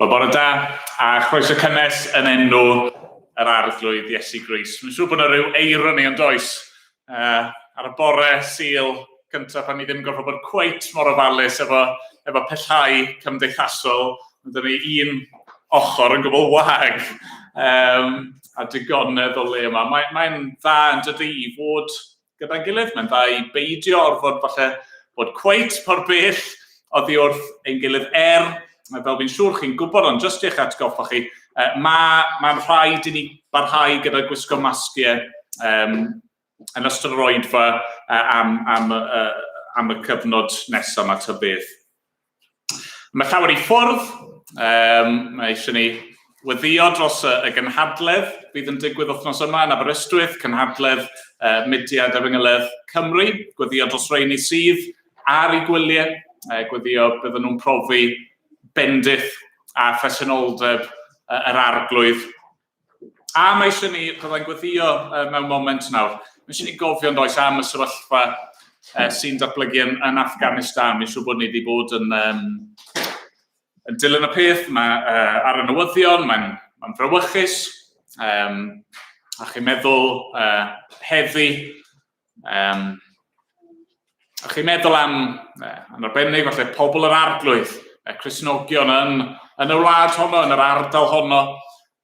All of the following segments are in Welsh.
Wel, bore da, a chroeso cynnes yn enw yr arglwydd Iesu Grist. Mae'n siŵr bod yna rhyw eironi yn does ar y bore Sul cyntaf pan ni ddim yn gorfod bod cweit mor ofalus efo, efo pellhau cymdeithasol. Mae dyn ni un ochr yn gwbl wag um, a digonedd o le yma. Mae'n mae dda yn dydy i fod gyda'n gilydd. Mae'n dda i beidio orfod falle bod cweit mor bell oddi wrth ein gilydd er, fel fi'n siŵr chi'n gwybod, ond jyst i'ch atgoffa chi, mae'n ma rhaid i ni barhau gyda gwisgo masgiau um, yn ystod yr oedfa am, am, am y cyfnod nesaf yma ta beth. Mae llawer i ffwrdd. Um, mae eisiau ni weddio dros y, y gynhadledd fydd yn digwydd wythnos yma yn Aberystwyth, cynhadledd uh, Mudiad Efengyledd Cymru, gweddio dros reini sydd ar ei gwyliau, uh, gweddio bydden nhw'n profi bendith a phresenoldeb uh, yr arglwydd. A mae eisiau ni, byddai'n gweddio uh, mewn moment nawr, mae eisiau ni gofio yn does am y sefyllfa uh, sy'n datblygu yn, yn Afghanistan. Mi'n siŵr bod ni wedi bod yn, um, yn dilyn y peth, mae uh, ar y newyddion, mae'n mae frawychus. Um, a chi'n meddwl uh, heddi, um, a chi'n meddwl am, uh, yn arbennig, falle pobl yr arglwydd, y Cristnogion yn, yn y wlad honno, yn yr ardal honno,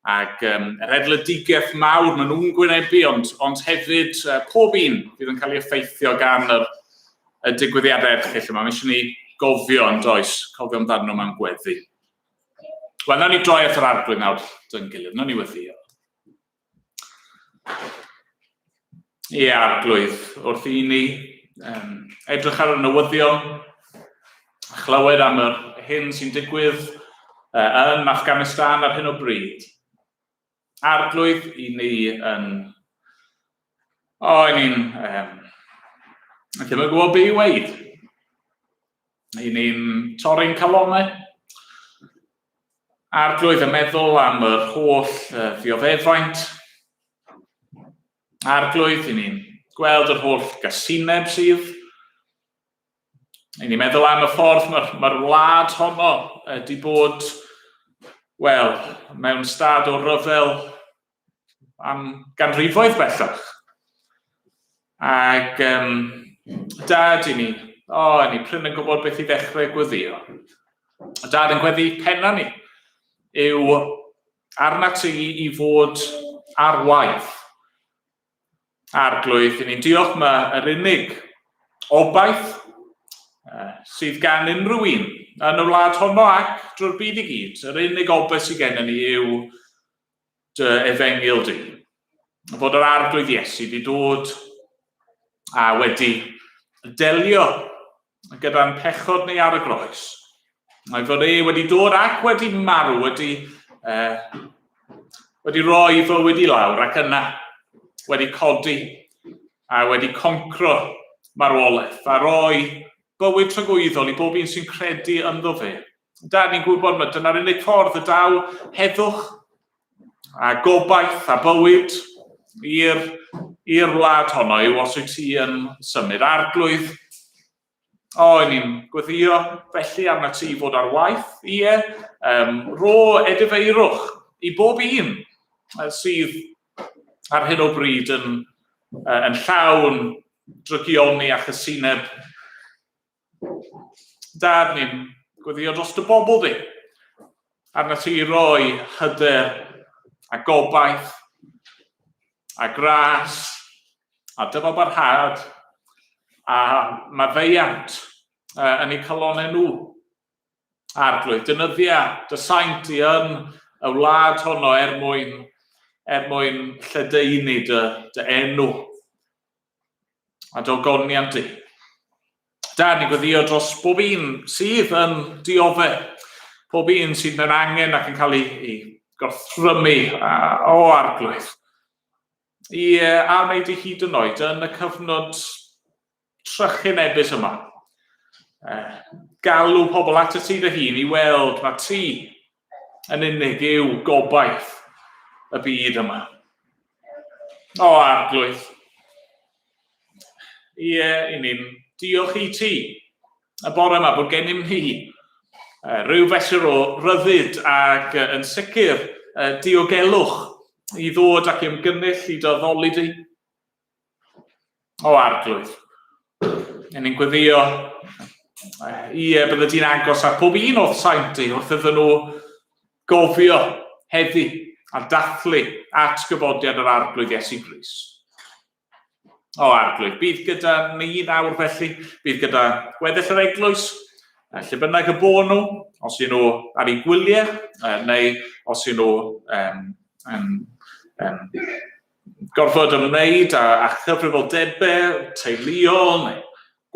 ac um, yr erledigaeth mawr maen nhw'n gwynebu, ond, ond hefyd uh, pob un fydd yn cael ei effeithio gan yr, y digwyddiadau erchyll yma. Mae eisiau ni gofio yn does, cofio amdano nhw mewn gweddi. Wel, nawn ni droi at yr arglwydd nawr dyn gilydd, nawn ni weddio. Ie, arglwydd, wrth i ni um, edrych ar y newyddion, a chlywed am yr hyn sy'n digwydd uh, yn Afghanistan ar hyn o bryd. Arglwydd, i ni yn... O, i ni'n... Um, ddim yn gwybod beth i weid. I ni'n torri'n calonnau. Arglwydd yn meddwl am yr holl ddioddefaint. Arglwydd, i ni'n gweld yr holl gasineb sydd. I ni'n meddwl am y ffordd mae'r mae wlad honno wedi bod, wel, mewn stad o ryfel am ganrifoedd bellach. Ac um, dad i ni, o, oh, ni prin yn gwybod beth i ddechrau gweddio. Dad, yn gweddi penna ni yw arna ti i fod ar waith. Arglwydd, i ni'n diolch mae yr unig obaith sydd gan unrhyw un yn y wlad honno ac drwy'r byd i gyd, yr unig obaith sydd gennym ni yw dy efengyl di. Fod yr Arglwydd Iesu wedi dod a wedi delio gyda'n pechod ni ar y groes. Mae fod e wedi dod ac wedi marw, wedi, wedi rhoi fywyd i lawr ac yna wedi codi a wedi concro marwolaeth a rhoi bywyd tragwyddol i bob un sy'n credu ynddo fe. Da ni'n gwybod mae dyna'r unig ffordd y daw heddwch a gobaith a bywyd i'r i'r wlad honno yw os wyt ti yn symud. Arglwydd, o, ni'n gweddio felly arna ti fod ar waith, ie, rho edifeirwch i bob un sydd ar hyn o bryd yn, yn llawn drygioni a chysineb. Dad, ni'n gweddio dros dy bobl di. Arna ti roi hyder a gobaith a gras a dyfalbarhad a maddeuant yn eu calonau nhw. Arglwydd, dynyddia dy saint i yn y wlad honno er mwyn, er mwyn lledaenu dy, dy enw a dogoniant di. Da, ni'n gweddio dros bob un sydd yn diodde, pob un sydd mewn angen ac yn cael ei, ei gorthrymu o arglwydd. Ie, a wneud i hyd yn oed yn y cyfnod trychinebus yma. Galw pobl at y ti dy hun i weld mae ti yn unig yw gobaith y byd yma. O, arglwydd. Ie, i ni'n diolch i ti y bore yma bod gennym ni rhyw fesur o ryddid ac yn sicr diogelwch i ddod ac i ymgynnull i dy addoli di. O arglwydd, yn ni'n gweddio, ie, bydde di'n agos ar pob un o'r saint di wrth iddyn nhw gofio heddi a dathlu atgyfodiad yr arglwydd Iesu Grist. O arglwydd, bydd gyda ni nawr felly, bydd gyda gweddill yr eglwys, lle bynnag y bo nhw, os y'n nhw ar eu gwyliau, neu os y'n nhw um, um, um, gorfod ymwneud â, â chyfrifoldebau teuluol neu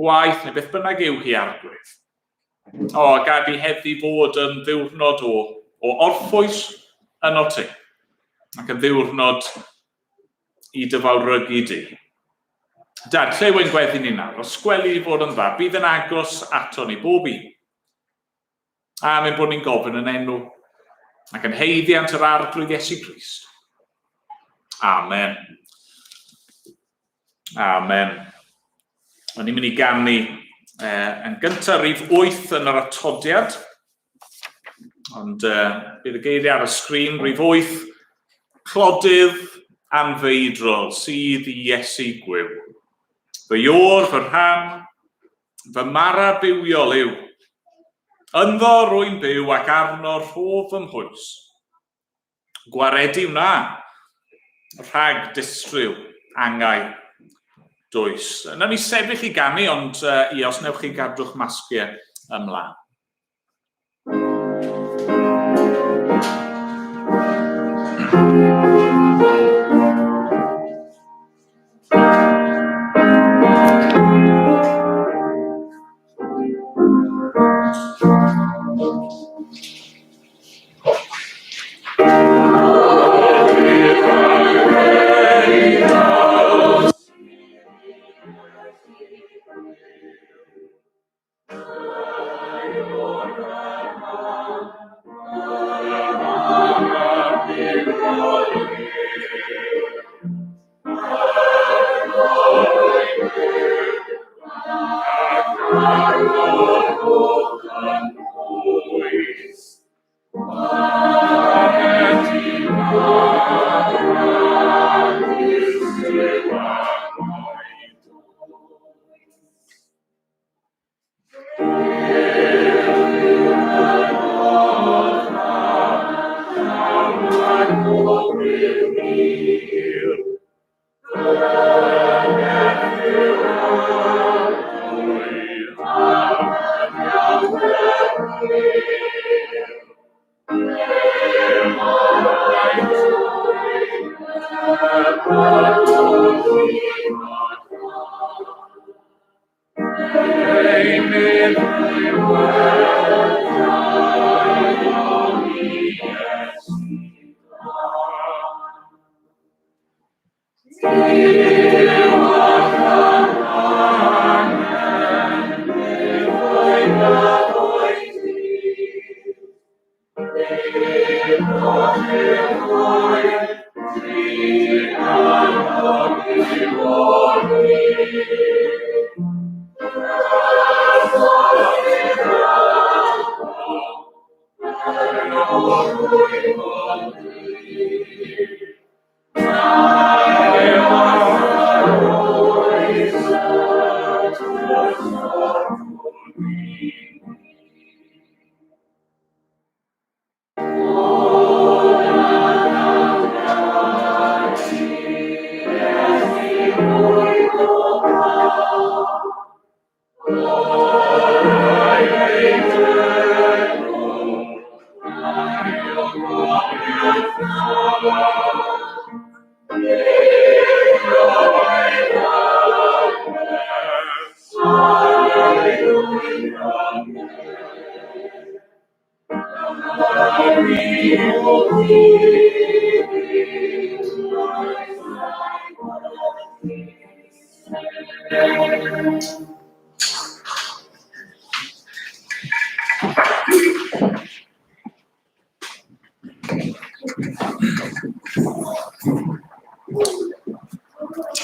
gwaith neu beth bynnag yw hi arglwydd. O, gad i heddi fod yn ddiwrnod o, o orffwys yno ti, ac yn ddiwrnod i dy fawrygu di. Dad, lle wy'n gweddi ni nawr? Os gweli i fod yn dda, bydd yn agos ato ni bob un. Am ein bod ni'n gofyn yn enw ac yn haeddiant yr Arglwydd Iesu Grist. Amen. Amen. O'n i'n mynd i ganu yn gyntaf rhif 8 yn yr atodiad, ond bydd y geiriau ar y sgrin, rhif 8, clodydd anfeidrol sydd i Iesu gwiw. Fy iôr, fy rhan, Fy mara bywiol yw. Ynddo rwy'n byw ac arno rhof fy mhwys. Gwaredu wna rhag distryw angau dwys. Yna ni sefyll i ganu, ond ia, os newch chi gadw'ch masgiau ymlaen.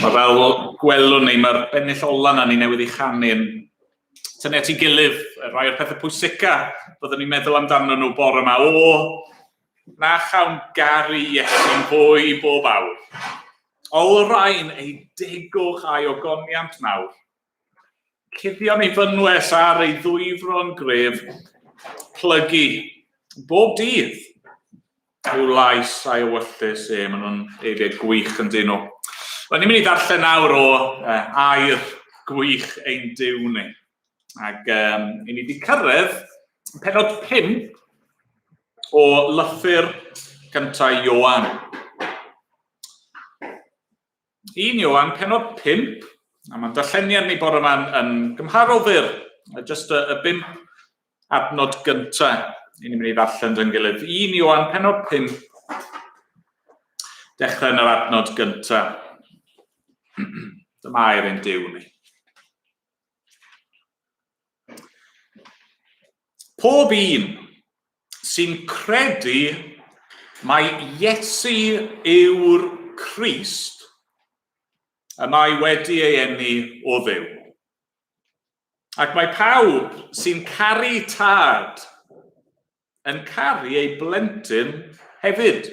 Mae fel gwelwn ni, mae'r bennill ola na ni newydd ei chanu yn tynnu at ei gilydd rhai o'r pethau pwysica byddwn ni'n meddwl amdano nhw bore yma. O, na chawn garu Iesu'n fwy bob awr. Olrhain ei degwch a'i ogoniant mawr. Cuddio'n ei fynwes ar ei ddwyfron gref, plygu bob dydd i'w lais a'i ewyllys e. Maen nhw'n eiriau gwych yn dyn nhw. Wel, ni'n mynd i ddarllen nawr o air gwych ein Duw ni. Ac um, i ni wedi cyrraedd penod 5 o lythyr cyntaf Ioan. 1 Ioan, penod 5, a mae'n darlleniad ni bore yma'n yn gymharol fyr, jyst y, y bump adnod gyntaf i ni'n mynd i ddarllen dyn gilydd. 1 Ioan, penod 5, dechrau yn yr adnod gyntaf. Dyma air ein Duw ni. Pob un sy'n credu mai Iesu yw'r Crist, y mae wedi ei eni o Dduw. Ac mae pawb sy'n caru tad yn caru ei blentyn hefyd.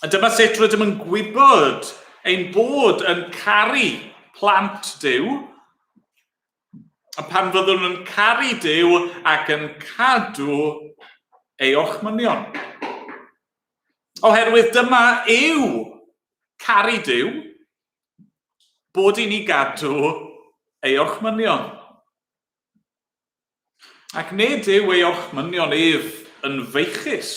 A dyma sut rydym yn gwybod ein bod yn caru plant Duw, a pan fyddwn yn caru Duw ac yn cadw ei orchmynion. Oherwydd dyma yw caru Duw, bod i ni gadw ei orchmynion. Ac nid yw ei orchmynion ef yn feichus,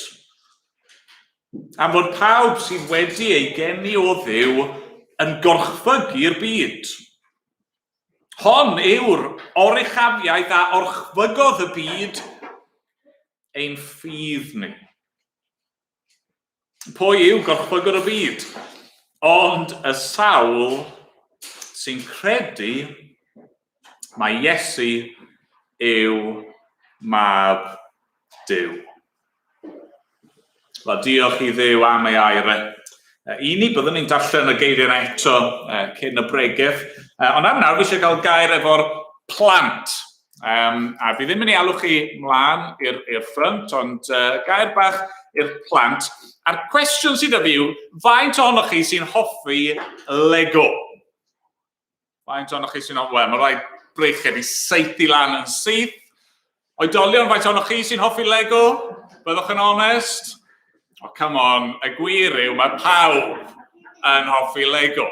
am fod pawb sydd wedi ei geni o Dduw yn gorchfygu'r byd. Hon yw'r oruchafiaeth a orchfygodd y byd, ein ffydd ni. Pwy yw gorchfygwr y byd? Ond y sawl sy'n credu mai Iesu yw mab Duw. Wel, diolch i Dduw am ei air e. I ni, byddwn ni'n darllen y geiriau yna eto cyn y bregeth. Ond am nawr, fi eisiau cael gair efo'r plant. Um, a fi ddim yn ei alw chi mlaen i'r ffrynt, ond gair bach i'r plant. A'r cwestiwn sydd â fi yw, faint ohonoch chi sy'n hoffi Lego? Faint ohonoch chi sy'n hoffi... Wel, mae rhai breichiau di saethu lan yn syth. Oedolion, faint ohonoch chi sy'n hoffi Lego? Byddwch yn onest? Oh, come on, y gwir yw, mae pawb yn hoffi Lego.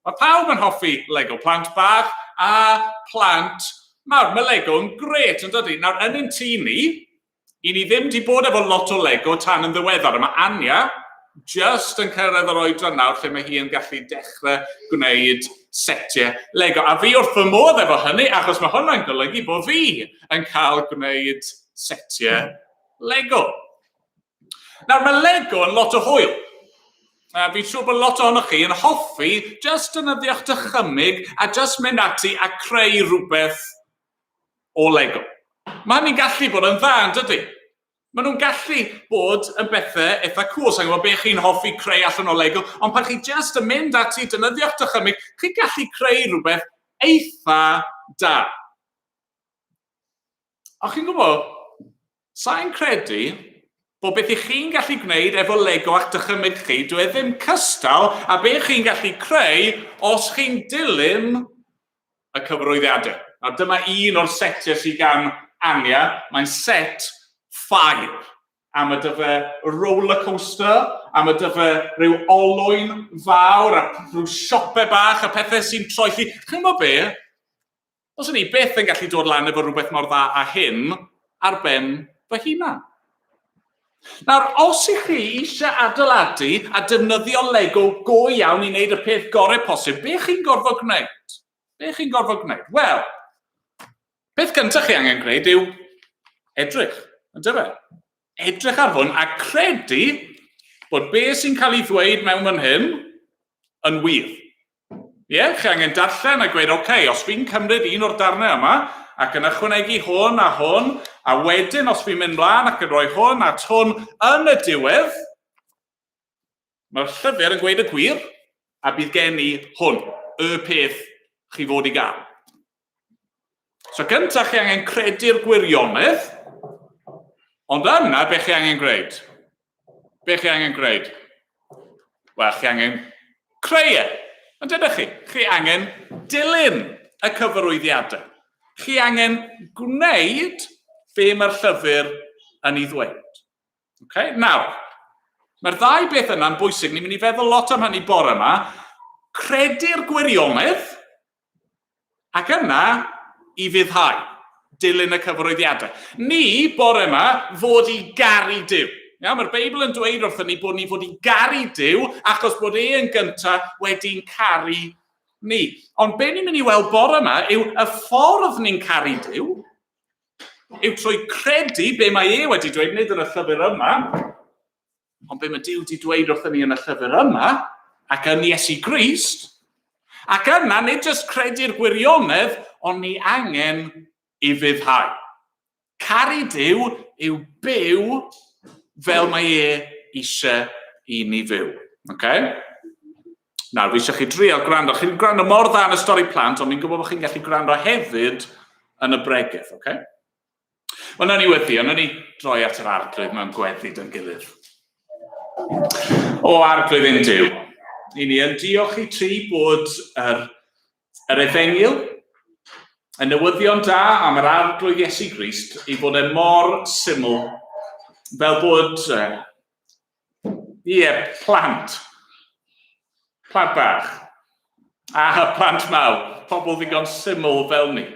Mae pawb yn hoffi Lego, plant bach a plant mawr. Mae Lego yn gret, yn dydy? Nawr, yn ein tŷ ni, I ni ddim 'di bod efo lot o Lego tan yn ddiweddar, a mae Anya just yn cyrraedd yr oedran nawr lle mae hi yn gallu dechrau gwneud setiau Lego. A fi wrth fy modd efo hynny, achos mae hwnna'n golygu bod fi yn cael gwneud setiau Lego. Nawr, mae Lego yn lot o hwyl. A fi'n siŵr bod lot ohonoch chi yn hoffi just defnyddio'ch dychymyg a just mynd ati a creu rhywbeth o Lego. Mae hynny'n gallu bod yn dda, yn dydy? Maen nhw'n gallu bod yn bethau eitha cool. Sa'n gwybod beth chi'n hoffi creu allan o Lego, ond pan chi just yn mynd ati, defnyddio'ch dychymyg, chi'n gallu creu rhywbeth eitha da. Ond chi'n gwybod, sa'n credu bod beth i chi'n gallu gwneud efo Lego a'ch dychymyg chi, dwi e ddim cystal a beth chi'n gallu creu os chi'n dilyn y cyfarwyddiadau. Nawr dyma un o'r setiau sydd gan Anya, mae'n set ffair. A mae dy fe roller coaster, a mae dy fe rhyw olwyn fawr, a rhyw siopau bach, a pethau sy'n troelli. Chi'n gwybod be? Os o'n i byth yn gallu dod lan efo rhywbeth mor dda â hyn ar ben fy hunan. Nawr, os ych chi eisiau adeiladu a defnyddio Lego go iawn i wneud y peth gorau posib, be chi'n gorfod gwneud? Be chi'n gorfod gwneud? Wel, peth gyntaf chi angen gwneud yw edrych, yn dyfe? Edrych ar hwn a credu bod be sy'n cael ei ddweud mewn fan hyn yn wir. Ie, yeah, chi angen darllen a gweud, oce, okay, os fi'n cymryd un o'r darnau yma ac yn ychwanegu hwn a hwn, a wedyn os fi'n mynd mlaen ac yn rhoi hwn at hwn yn y diwedd, mae'r llyfr yn gweud y gwir, a bydd gen i hwn, y peth chi fod i gael. So gyntaf chi angen credu'r gwirionedd, ond yna be chi angen gwneud? Be chi angen gwneud? Wel, chi angen creu e. Ond dydych chi? Chi angen dilyn y cyfarwyddiadau. Chi angen gwneud be mae'r llyfr yn ei ddweud. Okay? Nawr, mae'r ddau beth yna'n bwysig. Ni'n mynd i feddwl lot am hynny bore yma. Credu'r gwirionedd, Ac yna, i fuddhau, dilyn y cyfarwyddiadau. Ni, bore yma, fod i garu Duw. Iawn, mae'r Beibl yn dweud wrthyn ni bod ni fod i garu Duw achos bod e yn gyntaf wedi'n caru ni. Ond be ni'n mynd i weld bore yma yw y ffordd ni'n caru Duw yw trwy credu be mae e wedi dweud, nid yn y llyfr yma, Ond be mae Duw wedi dweud wrthyn ni yn y llyfr yma, ac yn Iesu Grist, ac yna nid jyst credu'r gwirionedd, ond ni angen i fuddhau. Caru Duw yw byw fel mae e eisiau i ni fyw. Okay? Nawr, fi eisiau chi drio gwrando. Chi'n gwrando mor dda yn y stori plant, ond fi'n gwybod bod chi'n gallu gwrando hefyd yn y bregeth, okay? Wel, nawn ni weddio, nawn ni droi at yr arglwydd mewn gweddi dy'n gilydd. O arglwydd ein Duw, i ni yn diolch i ti bod yr, yr efengyl, y newyddion da am yr arglwydd Iesu Grist, i fod e mor syml, fel bod, ie, plant, plant bach, a plant mawr, pobl ddigon syml fel ni,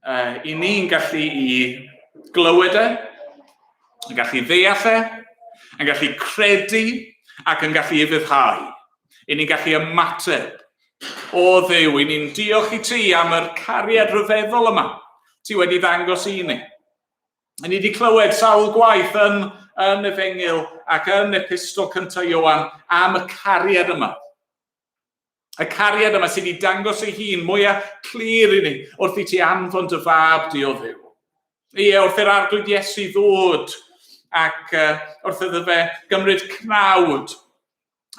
I ni'n gallu i glywed e, yn gallu ddeall e, yn gallu credu ac yn gallu ufuddhau. I ni'n gallu ymateb. O Dduw, i ni'n diolch i ti am yr cariad rhyfeddol yma ti wedi ddangos i ni. I ni wedi clywed sawl gwaith yn, yn Efengyl ac yn Epistol cyntaf Ioan am y cariad yma. Y cariad yma sydd wedi dangos ei hun mwyaf clir i ni wrth i ti anfon dy fab di o Dduw. Ie, wrth i'r arglwydd Iesu ddod ac uh, wrth iddo fe gymryd cnawd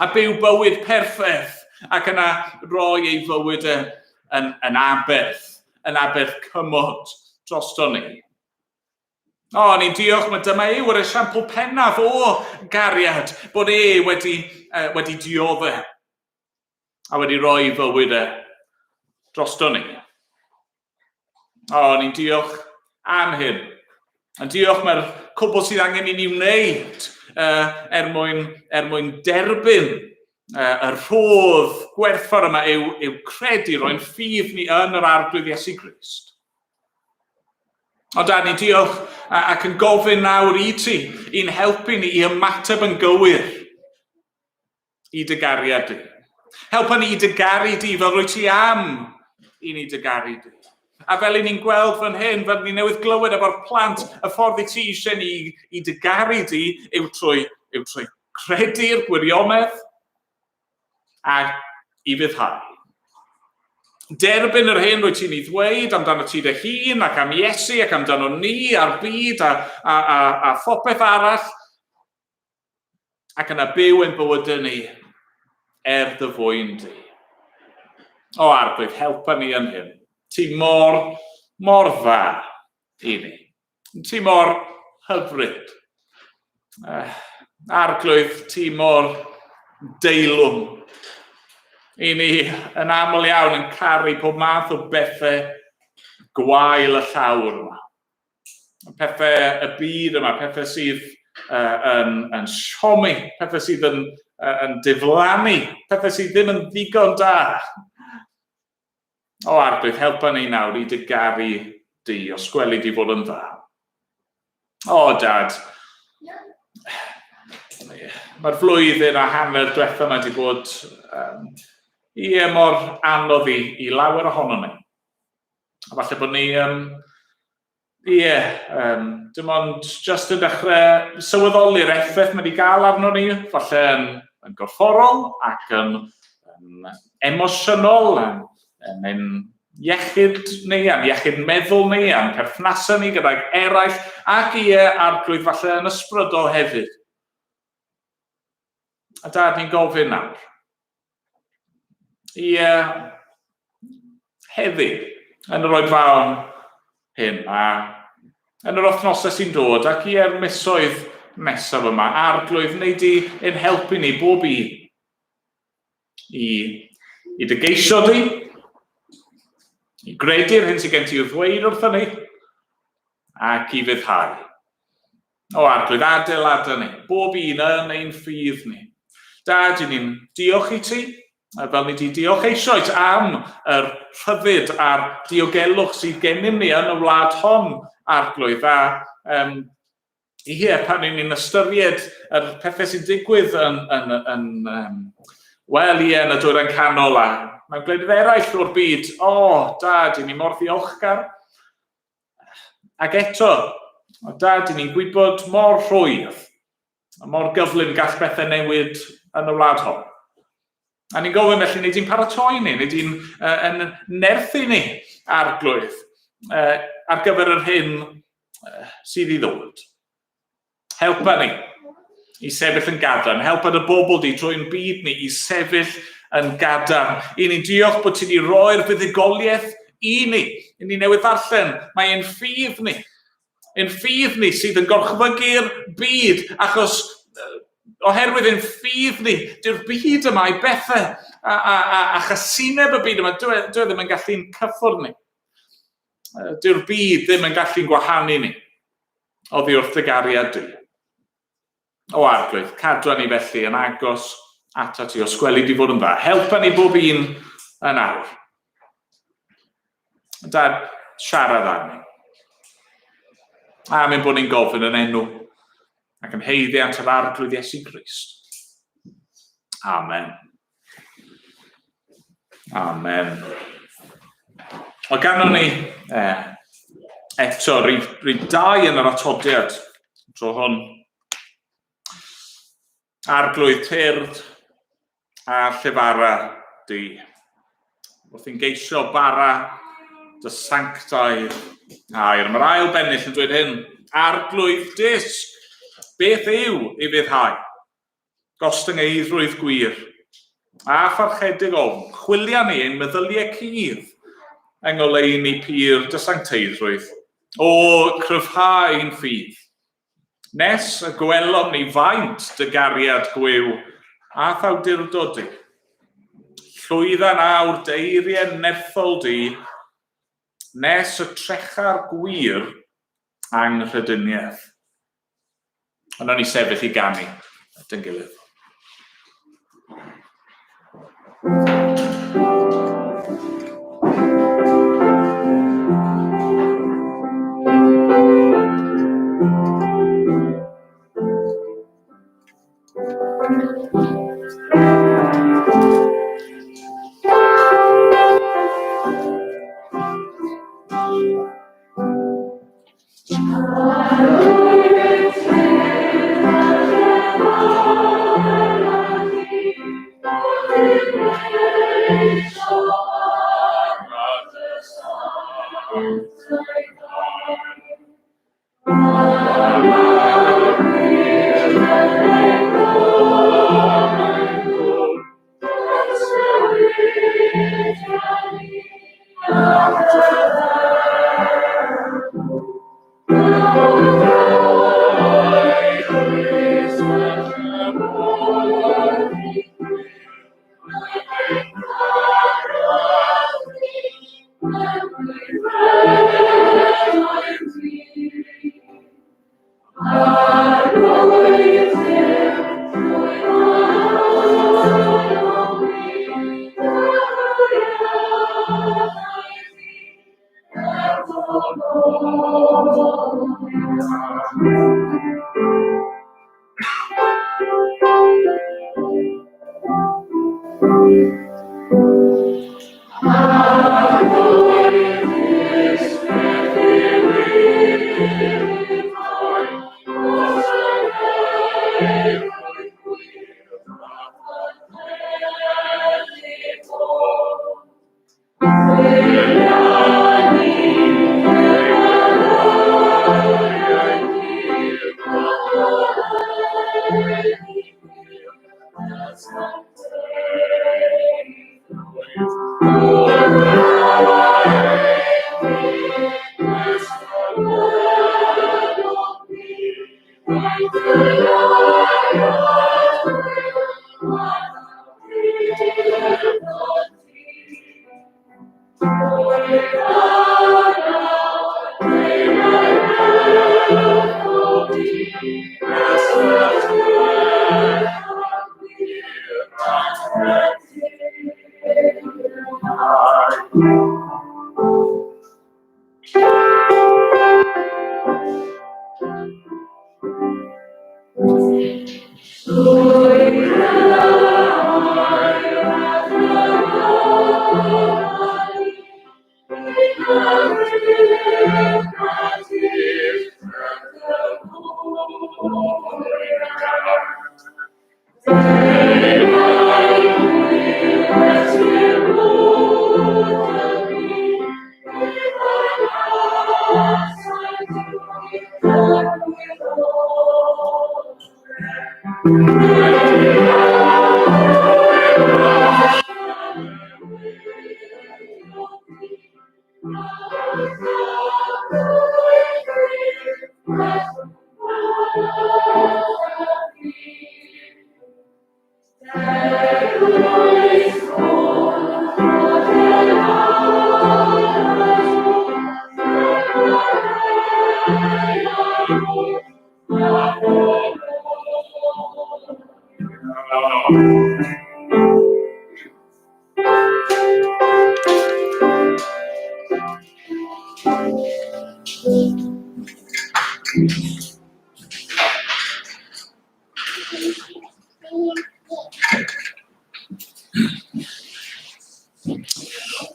a byw bywyd perffaith ac yna roi ei fywyd e yn, yn aberth, yn aberth cymod drosto ni. O, ni'n diolch, mae dyma yw yr esiampl pennaf o gariad, bod e wedi, uh, wedi dioddef a wedi rhoi fywyd e drosto ni. O, ni'n diolch am hyn. Yn diolch mae'r cwbl sydd angen i ni wneud uh, er, mwyn, er mwyn derbyn uh, y rhodd gwerthfawr yma yw, yw credu, roi'n ffydd ni yn yr Arglwydd Iesu Grist. O Dad, ni'n diolch ac yn gofyn nawr i ti i'n helpu ni i ymateb yn gywir i dy gariad di. Helpa ni i dy garu di fel rwy ti am i ni dy garu di. A fel i ni'n gweld fan hyn, fel ni newydd glywed efo'r plant, y ffordd i ti eisiau ni i dy garu di yw trwy, yw trwy credu'r gwirionedd a i fyddhau. Derbyn yr hyn rwy ti'n ei ddweud amdano ti dy hun ac am Iesu ac amdano ni a'r byd a, a, a, a phopeth arall, ac yna byw ein bywydau ni er dy fwyn di. O Arglwydd, helpa ni yn hyn. Ti mor, mor dda i ni. Ti mor hyfryd. Arglwydd, ti mor deilwng. I ni yn aml iawn yn caru pob math o bethau gwael y llawr yma. Pethau y byd yma, pethau sydd yn, yn siomi, pethau sydd yn, yn diflannu, pethau sydd ddim yn ddigon da. O Arglwydd, helpa ni nawr i dy garu di, os gweli di fod yn dda. O, Dad, mae'r flwyddyn a hanner diwetha yma wedi bod um, ie, mor anodd i, i lawer ohono ni. A falle bod ni, um, ie, um, dim ond just yn dechrau sylweddoli'r effaith mae wedi gael arno ni, falle yn, yn gorfforol ac yn, yn emosiynol, yn, yn ein iechyd ni, a'n iechyd meddwl ni, a'n perthnasau ni gydag eraill, ac ie, arglwydd falle yn ysbrydol hefyd. A dad, ni'n gofyn nawr, Ie, heddi, yn yr oedfaon hyn, a yn yr wythnosau sy'n dod, ac ie'r misoedd nesaf yma, arglwydd, wneud di ein helpu ni bob un i, i dy geisio di, i gredu'r hyn sydd gen ti i'w ddweud wrthon ni, ac i fyddhau. O Arglwydd, adeilada ni, bob un yn ein ffydd ni. Dad, i ni'n diolch i ti, fel ni wedi diolch eisoes am yr rhyddid a'r diogelwch sydd gennym ni yn y wlad hon, Arglwydd, a um, ie, pan ni'n ystyried yr pethau sy'n digwydd yn, yn, yn um, wel, ie, yn y Dwyrain Canol a mewn gwledydd eraill o'r byd, o, oh, dad, i ni mor ddiolchgar. Ac eto, o dad, i ni'n gwybod mor rhwydd a mor gyflym gall bethau newid yn y wlad hon. A ni'n gofyn felly, nid i'n paratoi ni, nid i'n uh, yn nerthu ni arglwydd uh, ar gyfer yr hyn uh, sydd i ddod. Helpa ni i sefyll yn gadarn. Helpa dy bobl di drwy'n byd ni i sefyll yn gadarn. I ni'n diolch bod ti wedi roi'r fuddugoliaeth i ni. I ni newydd ddarllen, mae ein ffydd ni. Ein ffydd ni sydd yn gorchfygu'r byd, achos oherwydd ein ffydd ni, dyw'r byd yma i bethau a, a, a, a chasineb y byd yma, dyw e, dyw e ddim yn gallu'n cyffwrdd ni. Dyw'r byd ddim yn gallu'n gwahanu ni oddi wrth dy gariad di. O Arglwydd, cadwa ni felly yn agos atat ti, os gweli di fod yn dda. Helpa ni bob un yn awr. Dad, siarad â ni. Am ein bod ni'n gofyn yn enw ac yn haeddiant yr Arglwydd Iesu Grist. Amen. Amen. O ganon ni eh, eto rhif, rhif dau yn yr atodiad tro hwn. Arglwydd tyrd a llefara di. Wrth i'n geisio bara dy sanctaidd air. Mae'r ail bennill yn dweud hyn. Arglwydd dysg, beth yw ei fyddhau? Gostyngeiddrwydd gwir, a pharchedig ofn, chwilia ni ein meddyliau cudd yng ngoleuni pur dy sancteiddrwydd. O, cryfha ein ffydd, nes y gwelom ni faint dy gariad gwiw a'th awdurdod di. Llwydda'n awr deirien nerthol di, nes y trecha'r gwir anghrediniaeth. Ond o'n i sefyll i ganu at ein gilydd.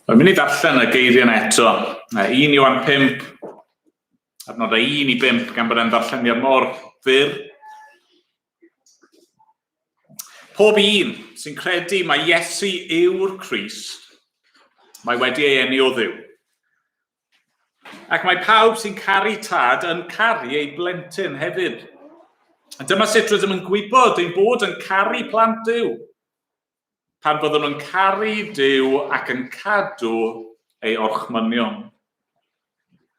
Mae'n mynd i ddarllen y geiriau yna eto. 1 Ioan 5, adnodau 1 i 5, gan bod e'n ddarlleniad mor fyr. Pob un sy'n credu mai Iesu yw'r Crist, mae wedi ei eni o Dduw. Ac mae pawb sy'n caru tad yn caru ei blentyn hefyd. A dyma sut rydym yn gwybod ein bod yn caru plant Duw. Pan fyddwn yn caru Duw ac yn cadw ei orchmynion.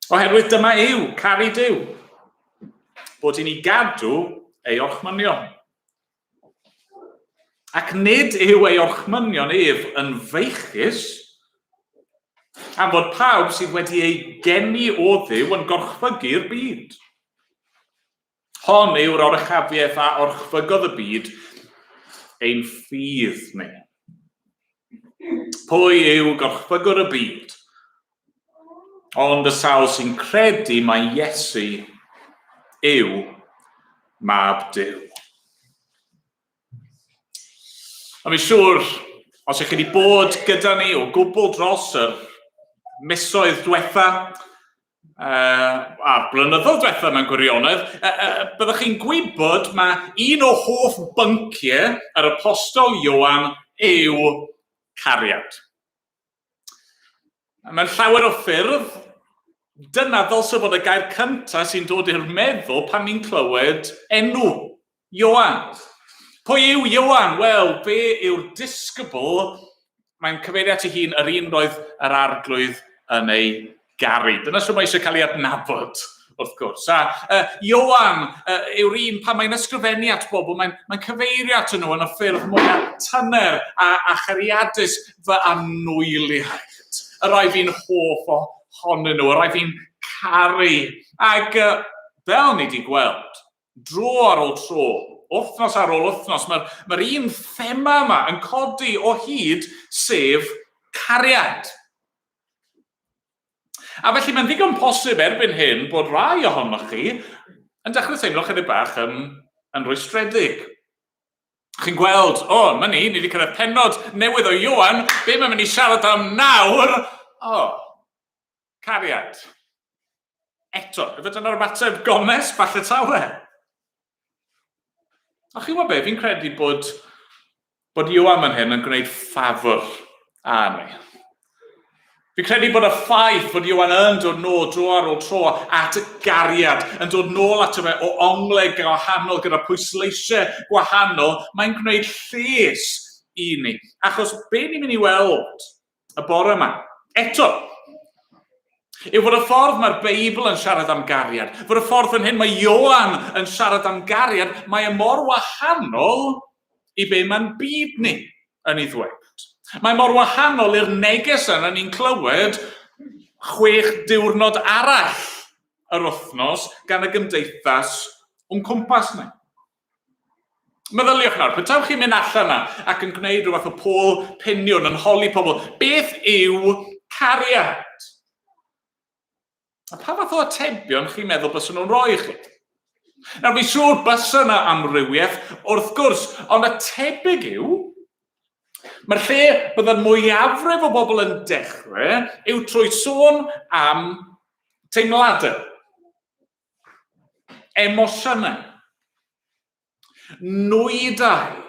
Oherwydd dyma yw caru Duw, bod i ni gadw ei orchmynion. Ac nid yw ei orchmynion ef yn feichus, am fod pawb sydd wedi ei geni o Dduw yn gorchfygu'r byd. Hon yw'r oruchafiaeth a orchfygodd y byd, ein ffydd ni. Pwy yw gorchfygwr y byd? Ond y sawl sy'n credu mai Iesu yw Mab Duw. Ond fi'n siŵr, os ych chi wedi bod gyda ni o gwbl dros yr misoedd diwetha, a'r blynyddoedd diwetha mewn gwirionedd, byddwch chi'n gwybod mae un o hoff bynciau yr apostol Ioan yw cariad. Mewn llawer o ffyrdd, dyna ddylse fod y gair cyntaf sy'n dod i'r meddwl pan ni'n clywed enw Ioan. Pwy yw Ioan? Wel, fe yw'r disgybl, mae'n cyfeirio at ei hun yr un roedd yr arglwydd yn ei garu. Dyna sut mae eisiau cael ei adnabod, wrth gwrs. A Ioan yw'r un pan mae'n ysgrifennu at bobl, mae'n mae cyfeirio at nhw yn y ffyrdd mwyaf tyner a chariadus fy anwyliaid. Y rhai fi'n hoff ohonyn nhw, y rhai fi'n caru. Ac fel ni wedi gweld, dro ar ôl tro, wythnos ar ôl wythnos, mae'r mae un thema yma yn codi o hyd, sef cariad. A felly mae'n ddigon posib erbyn hyn bod rai ohonoch chi yn dechrau teimlo chydig bach yn, yn rwystredig. Chi'n gweld, o, oh, mae ni, ni wedi cyrraedd pennod newydd o Ioan, be mae'n mynd i siarad am nawr? O, oh, cariad. Eto, efe dyna'r ymateb gonest, falle tawe. A chi'n gwybod be, fi'n credu bod, bod Ioan fan hyn yn gwneud ffafr â ni. Fi'n credu bod y ffaith bod Ioan yn dod nôl dro ar ôl tro at gariad, yn dod nôl ato fe o onglau gwahanol gyda pwysleisiau gwahanol, mae'n gwneud lles i ni. Achos be ni'n mynd i weld y bore yma. Eto, yw fod y ffordd mae'r Beibl yn siarad am gariad, fod y ffordd fan hyn mae Ioan yn siarad am gariad, mae e mor wahanol i be mae'n byd ni yn ei ddweud. Mae mor wahanol i'r neges yna ni'n clywed chwech diwrnod arall yr wythnos gan y gymdeithas o'n cwmpas ni. Meddyliwch nawr, petawch chi'n mynd allan yna ac yn gwneud rhywbeth o pôl piniwn yn holi pobl, beth yw cariad? A pa fath o atebion chi'n meddwl byswn nhw'n rhoi i chi? Nawr, fi siŵr bysa yna amrywiaeth, wrth gwrs, ond y tebyg yw, mae'r lle bydda'r mwyafrif o bobl yn dechrau yw trwy sôn am teimladau. Emosiynau. Nwydau.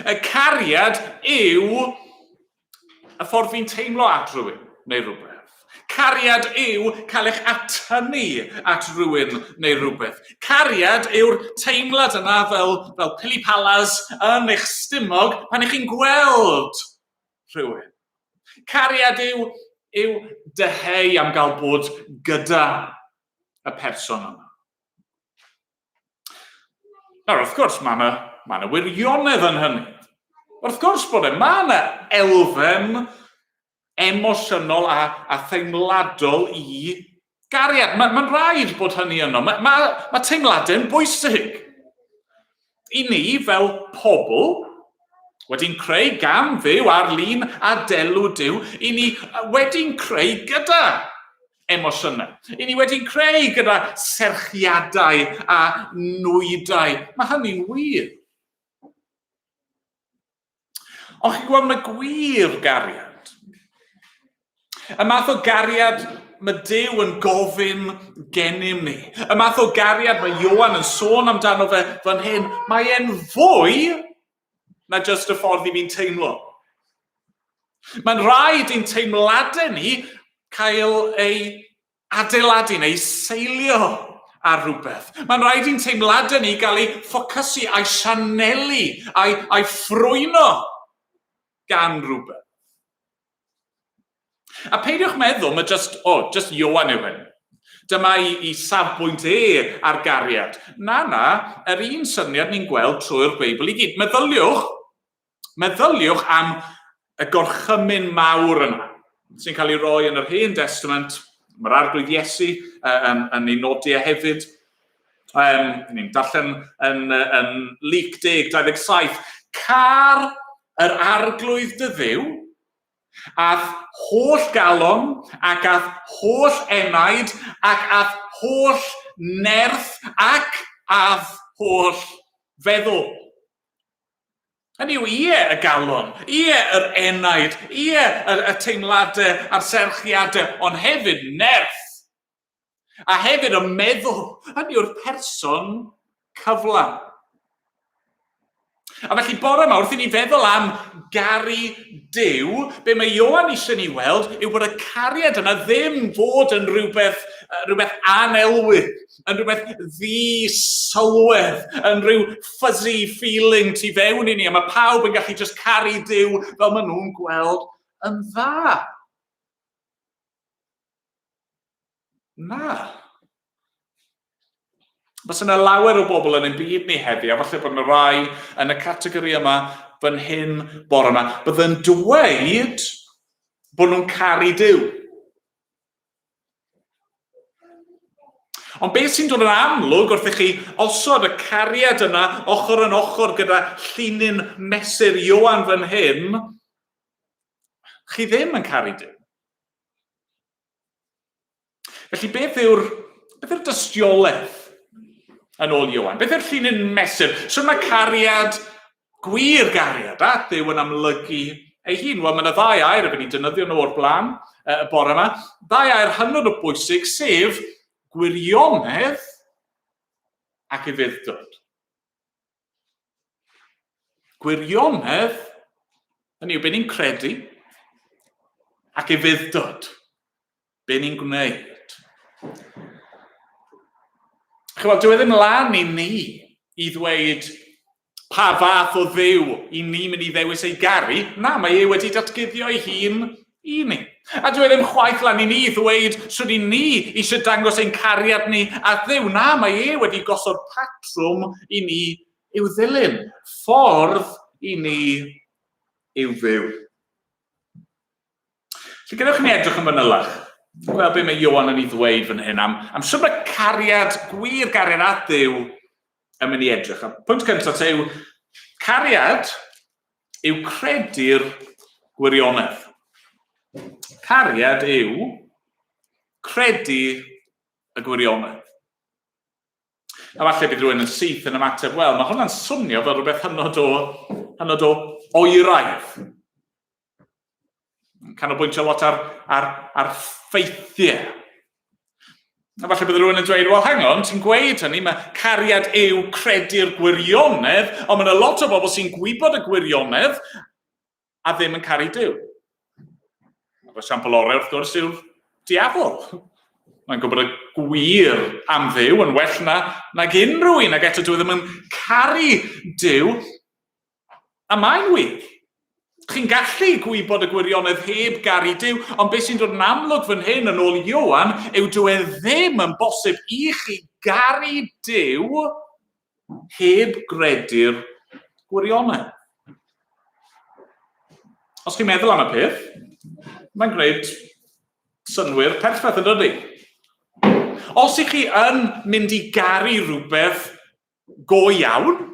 Y cariad yw y ffordd fi'n teimlo at rhywun neu rhywbeth. Cariad yw cael eich atynnu at rhywun neu rhywbeth. Cariad yw'r teimlad yna fel, fel pili-palas yn eich stumog pan ych chi'n gweld rhywun. Cariad yw, yw dyheu am gael bod gyda y person yma. Nawr, wrth gwrs, mae yna, mae yna wirionedd yn hynny. Wrth gwrs bod e, mae yna elfen emosiynol a, a theimladol i gariad. Mae'n ma rhaid bod hynny yno. Mae, mae, mae teimladau'n bwysig. I ni, fel pobl, wedi'n creu gan Dduw ar lun a delw Duw, i ni wedi'n creu gyda emosiynau. I ni wedi'n creu gyda serchiadau a nwydau. Mae hynny'n wir. Ond chi'n gweld, mae gwir gariad. Y math o gariad mae Duw yn gofyn gennym ni. Y math o gariad mae Ioan yn sôn amdano fe fan hyn, mae e'n fwy na jyst y ffordd i fi'n teimlo. Mae'n rhaid i'n teimladau ni cael ei adeiladu neu seilio ar rhywbeth. Mae'n rhaid i'n teimladau ni gael ei ffocysu a'i sianelu a'i, a'i ffrwyno gan rhywbeth. A peidiwch meddwl, mae just, oh, just Ioan yw hyn. Dyma i, i safbwynt e ar gariad. Na, na, yr un syniad ni'n gweld trwy'r Beibl i gyd. Meddyliwch, Meddyliwch am y gorchymyn mawr yna sy'n cael ei roi yn yr Hen Testament. Mae'r Arglwydd Iesu yn, yn ei nodi e hefyd. Um, ni'n darllen yn, yn Luc 10, 27. Car yr Arglwydd dy Dduw, a'th holl galon, ac a'th holl enaid, ac a'th holl nerth, ac a'th holl feddwl. Hynny yw, ie, y galon, ie, yr enaid, ie, y, y teimladau a'r serchiadau, ond hefyd nerth. A hefyd y meddwl, hynny yw'r person cyflawn. A felly bore yma, wrth i ni feddwl am garu Duw, be mae Ioan eisiau ni weld yw bod y cariad yna ddim fod yn rhywbeth, rhywbeth anelwi, yn rhywbeth ddi-sylwedd, yn rhyw fuzzy feeling tu fewn i ni, a mae pawb yn gallu just caru Duw fel maen nhw'n gweld yn dda. Na. Fysa yna lawer o bobl yn ein byd ni heddi, a falle bod yna rai yn y categori yma fan hyn bore yma, bydd yn dweud bod nhw'n caru Duw. Ond beth sy'n dod yn amlwg wrth i chi osod y cariad yna ochr yn ochr gyda llinyn mesur Ioan fan hyn, chi ddim yn caru Duw. Felly beth yw'r beth yw'r dystiolaeth yn ôl Ioan? Beth yw'r llinyn mesur? Sut mae cariad, gwir gariad at Dduw yn amlygu ei hun? Wel, mae yna ddau air y ni defnyddio nhw o'r blaen y bore yma. Ddau air hynod o bwysig, sef gwirionedd ac ufudd-dod. Gwirionedd, hynny yw, be ni'n credu, ac ufudd-dod, be ni'n gwneud. Chymod, dyw e ddim lan i ni i ddweud pa fath o ddew i ni mynd i ddewis ei garu. Na, mae e wedi datguddio ei hun i ni. A dyw e ddim chwaith lan i ni ddweud sut i ni eisiau dangos ein cariad ni at Dduw. Na, mae e wedi gosod patrwm i ni i'w ddilyn, ffordd i ni i'w fyw. Felly gadewch i ni edrych yn fanylach. Gweld be mae Ioan yn ei ddweud fan hyn am, am sut mae cariad, gwir gariad at Dduw yn mynd i edrych. A pwynt cyntaf te yw, cariad yw credu'r gwirionedd. Cariad yw credu y gwirionedd. A falle bydd rhywun yn syth yn ymateb, wel, mae hwnna'n swnio fel rhywbeth hynod o, hynod o oeraidd. Canolbwyntio lot ar, ar, ar ffeithiau. A falle bydd rhywun yn dweud, wel hang on, ti'n gweud hynny, mae cariad yw credu'r gwirionedd, ond mae yna lot o bobl sy'n gwybod y gwirionedd a ddim yn caru Duw. Yr esiampl orau wrth gwrs yw'r diafol. Mae'n gwybod y gwir am Dduw yn well na, nag unrhyw un, ac eto dwi ddim yn caru Duw. A mae'n wir. Chi'n gallu gwybod y gwirionedd heb garu Duw, ond beth sy'n dod yn amlwg fan hyn yn ôl Ioan yw dyw e ddim yn bosib i chi garu Duw heb gredu'r gwirionedd. Os chi'n meddwl am y peth, mae'n gwneud synnwyr perffaith yn dydy? Os ych chi yn mynd i garu rhywbeth go iawn,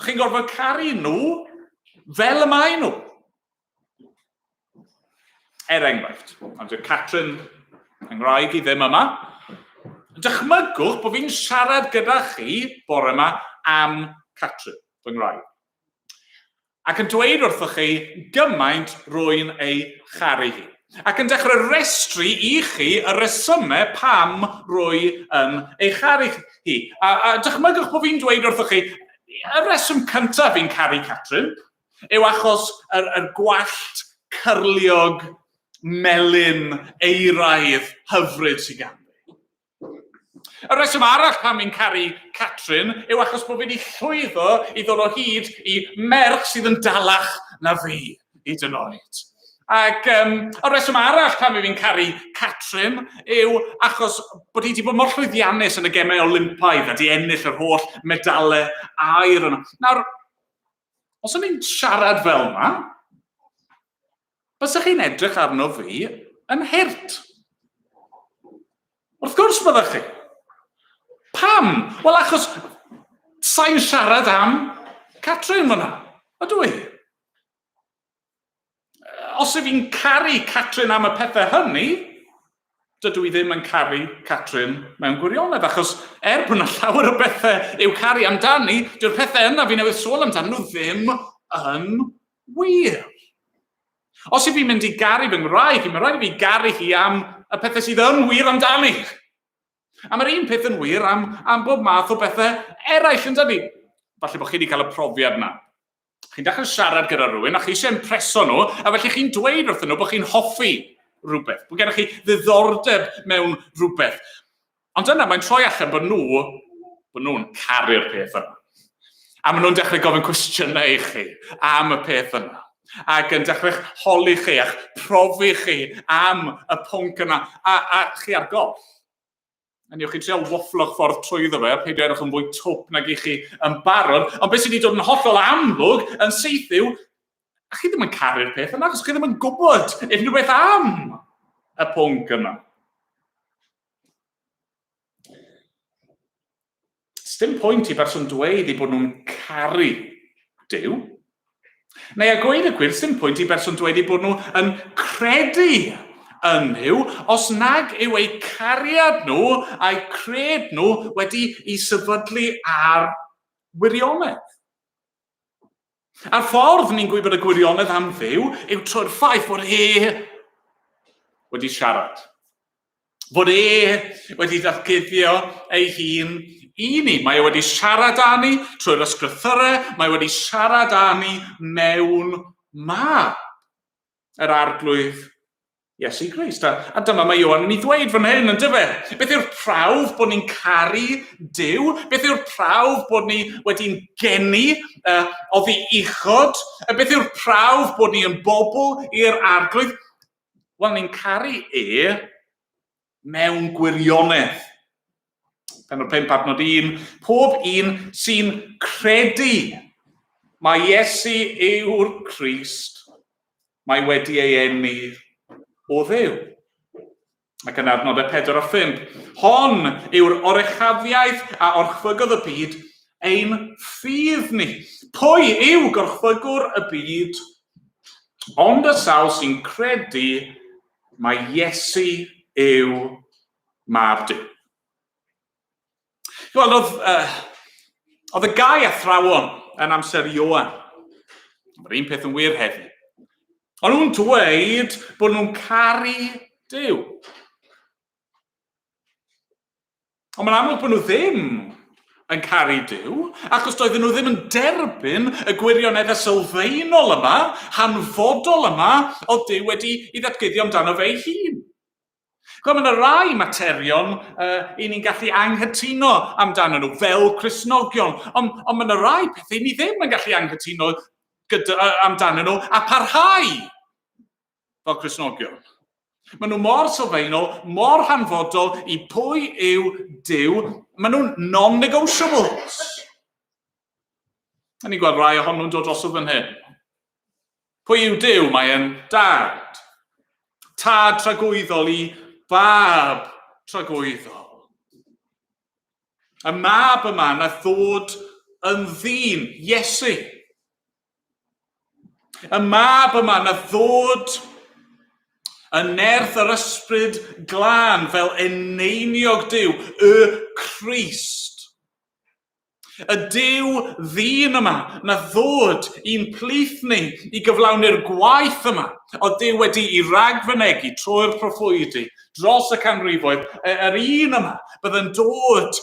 Chi'n gorfod caru nhw fel y maen nhw. Er enghraifft, ond dyw Catrin yng Nghraig i ddim yma. Dychmygwch bod fi'n siarad gyda chi bore yma am Catrin, fy ngwraig. Ac yn dweud wrthoch chi gymaint rwy'n ei charu hi. Ac yn dechrau restru i chi y resymau pam rwy yn ei charu hi. A, a dychmygwch bod fi'n dweud wrthoch chi, y reswm cyntaf fi'n caru Catrin yw achos yr, yr gwallt cyrliog melyn eiraidd hyfryd sydd ganddi. Y rheswm arall pam fi'n caru Catrin yw achos bod fi wedi llwyddo i ddod o hyd i merch sydd yn dalach na fi, hyd yn oed. Ac um, y rheswm arall pam fi'n caru Catrin yw achos bod hi wedi bod mor llwyddiannus yn y gemau Olympaidd a di ennill yr holl medalau aur yna. Nawr, os o'n i'n siarad fel yma, Bysech chi'n edrych arno fi yn hurt. Wrth gwrs byddech chi. Pam? Wel, achos sa'n siarad am Catrin fyna, ydw i? Os yw fi'n caru Catrin am y pethau hynny, dydw i ddim yn caru Catrin mewn gwirionedd, achos er bod yna llawer o bethau i'w caru amdani, dyw'r pethau yna fi newydd sôn amdanyn nhw ddim yn wir. Os i fi'n mynd i garu fy ngwraig, mae'n rhaid i fi garu hi am y pethau sydd yn wir amdani. A mae'r un peth yn wir am, am bob math o bethau eraill, yn dydi? Falle bod chi wedi cael y profiad yna. Chi'n dechrau siarad gyda rhywun a chi eisiau impreso nhw, a felly chi'n dweud wrthyn nhw bod chi'n hoffi rhywbeth, bod gennych chi ddiddordeb mewn rhywbeth. Ond yna mae'n troi allan bod nhw, bod nhw'n caru'r peth yna. A maen nhw'n dechrau gofyn cwestiynau i chi am y peth yna. Ac yn dechrau'ch holi chi a'ch profi chi am y pwnc yna. A, a chi ar goll. A newch chi trial wafflo'ch ffordd trwyddo fe, a peidio edrych yn fwy twp nag i chi yn barod. Ond beth sydd wedi dod yn hollol amlwg yn syth yw, a chi ddim yn caru'r peth yna, achos chi ddim yn gwybod unrhyw beth am y pwnc yna. Sdim pwynt i berson dweud eu bod nhw'n caru Duw. Neu a gweud y gwir, sdim pwynt i berson dweud eu bod nhw yn credu yn Nuw os nag yw eu cariad nhw a'u cred nhw wedi i sefydlu ar wirionedd. A'r ffordd ni'n gwybod y gwirionedd am Dduw yw trwy'r ffaith bod e wedi siarad. Fod e wedi datguddio ei hun i ni. Mae e wedi siarad â ni trwy'r ysgrythyrau, mae e wedi siarad â ni mewn mab yr Arglwydd Iesu Grist. A, a dyma mae Ioan yn ei ddweud fan hyn, yn dyfe? Beth yw'r prawf bod ni'n caru Duw? Beth yw'r prawf bod ni wedi'n geni uh, oddi uchod? Beth yw'r prawf bod ni yn bobl i'r Arglwydd? Wel, ni'n caru e mewn gwirionedd. Penod 5, adnod 1. Pob un sy'n credu mae Iesu yw'r Crist, mae wedi ei eni o Dduw. Ac yn adnodau 4 a 5. Hon yw'r oruchafiaeth a orchfygodd y byd, ein ffydd ni. Pwy yw gorchfygwr y byd? Ond y sawl sy'n credu mai Iesu yw mab Duw. Wel, oedd, uh, oedd y gau athrawon yn amser Ioan. Mae'r un peth yn wir heddiw. O'n nhw'n dweud bod nhw'n caru Duw. Ond mae'n amlwg bod nhw ddim yn caru Duw, achos doedden nhw ddim yn derbyn y gwirioneddau sylfaenol yma, hanfodol yma, oedd Duw wedi i ddatguddio amdano fe ei hun. Gweld, mae yna rai materion uh, i ni'n gallu anghytuno amdano nhw fel Cristnogion, ond, ond mae yna rai pethau ni ddim yn gallu anghytuno gyda, uh, amdano nhw a parhau fel Cristnogion. Maen nhw mor sylfaenol, mor hanfodol i pwy yw Duw, maen nhw'n non-negotiables. A ni'n gweld rai ohonyn nhw'n dod drosodd fan hyn. Pwy yw Duw? Mae e'n dad. Tad tragwyddol i fab tragwyddol. Y mab yma na ddod yn ddyn, Iesu. Y mab yma na ddod yn nerth yr ysbryd glân fel eneiniog Duw, y Crist. Y Duw ddyn yma na ddod i'n plith ni i gyflawni'r gwaith yma oedd Duw wedi'i ragfynegi trwy'r proffwydi dros y canrifoedd, yr un yma bydd yn dod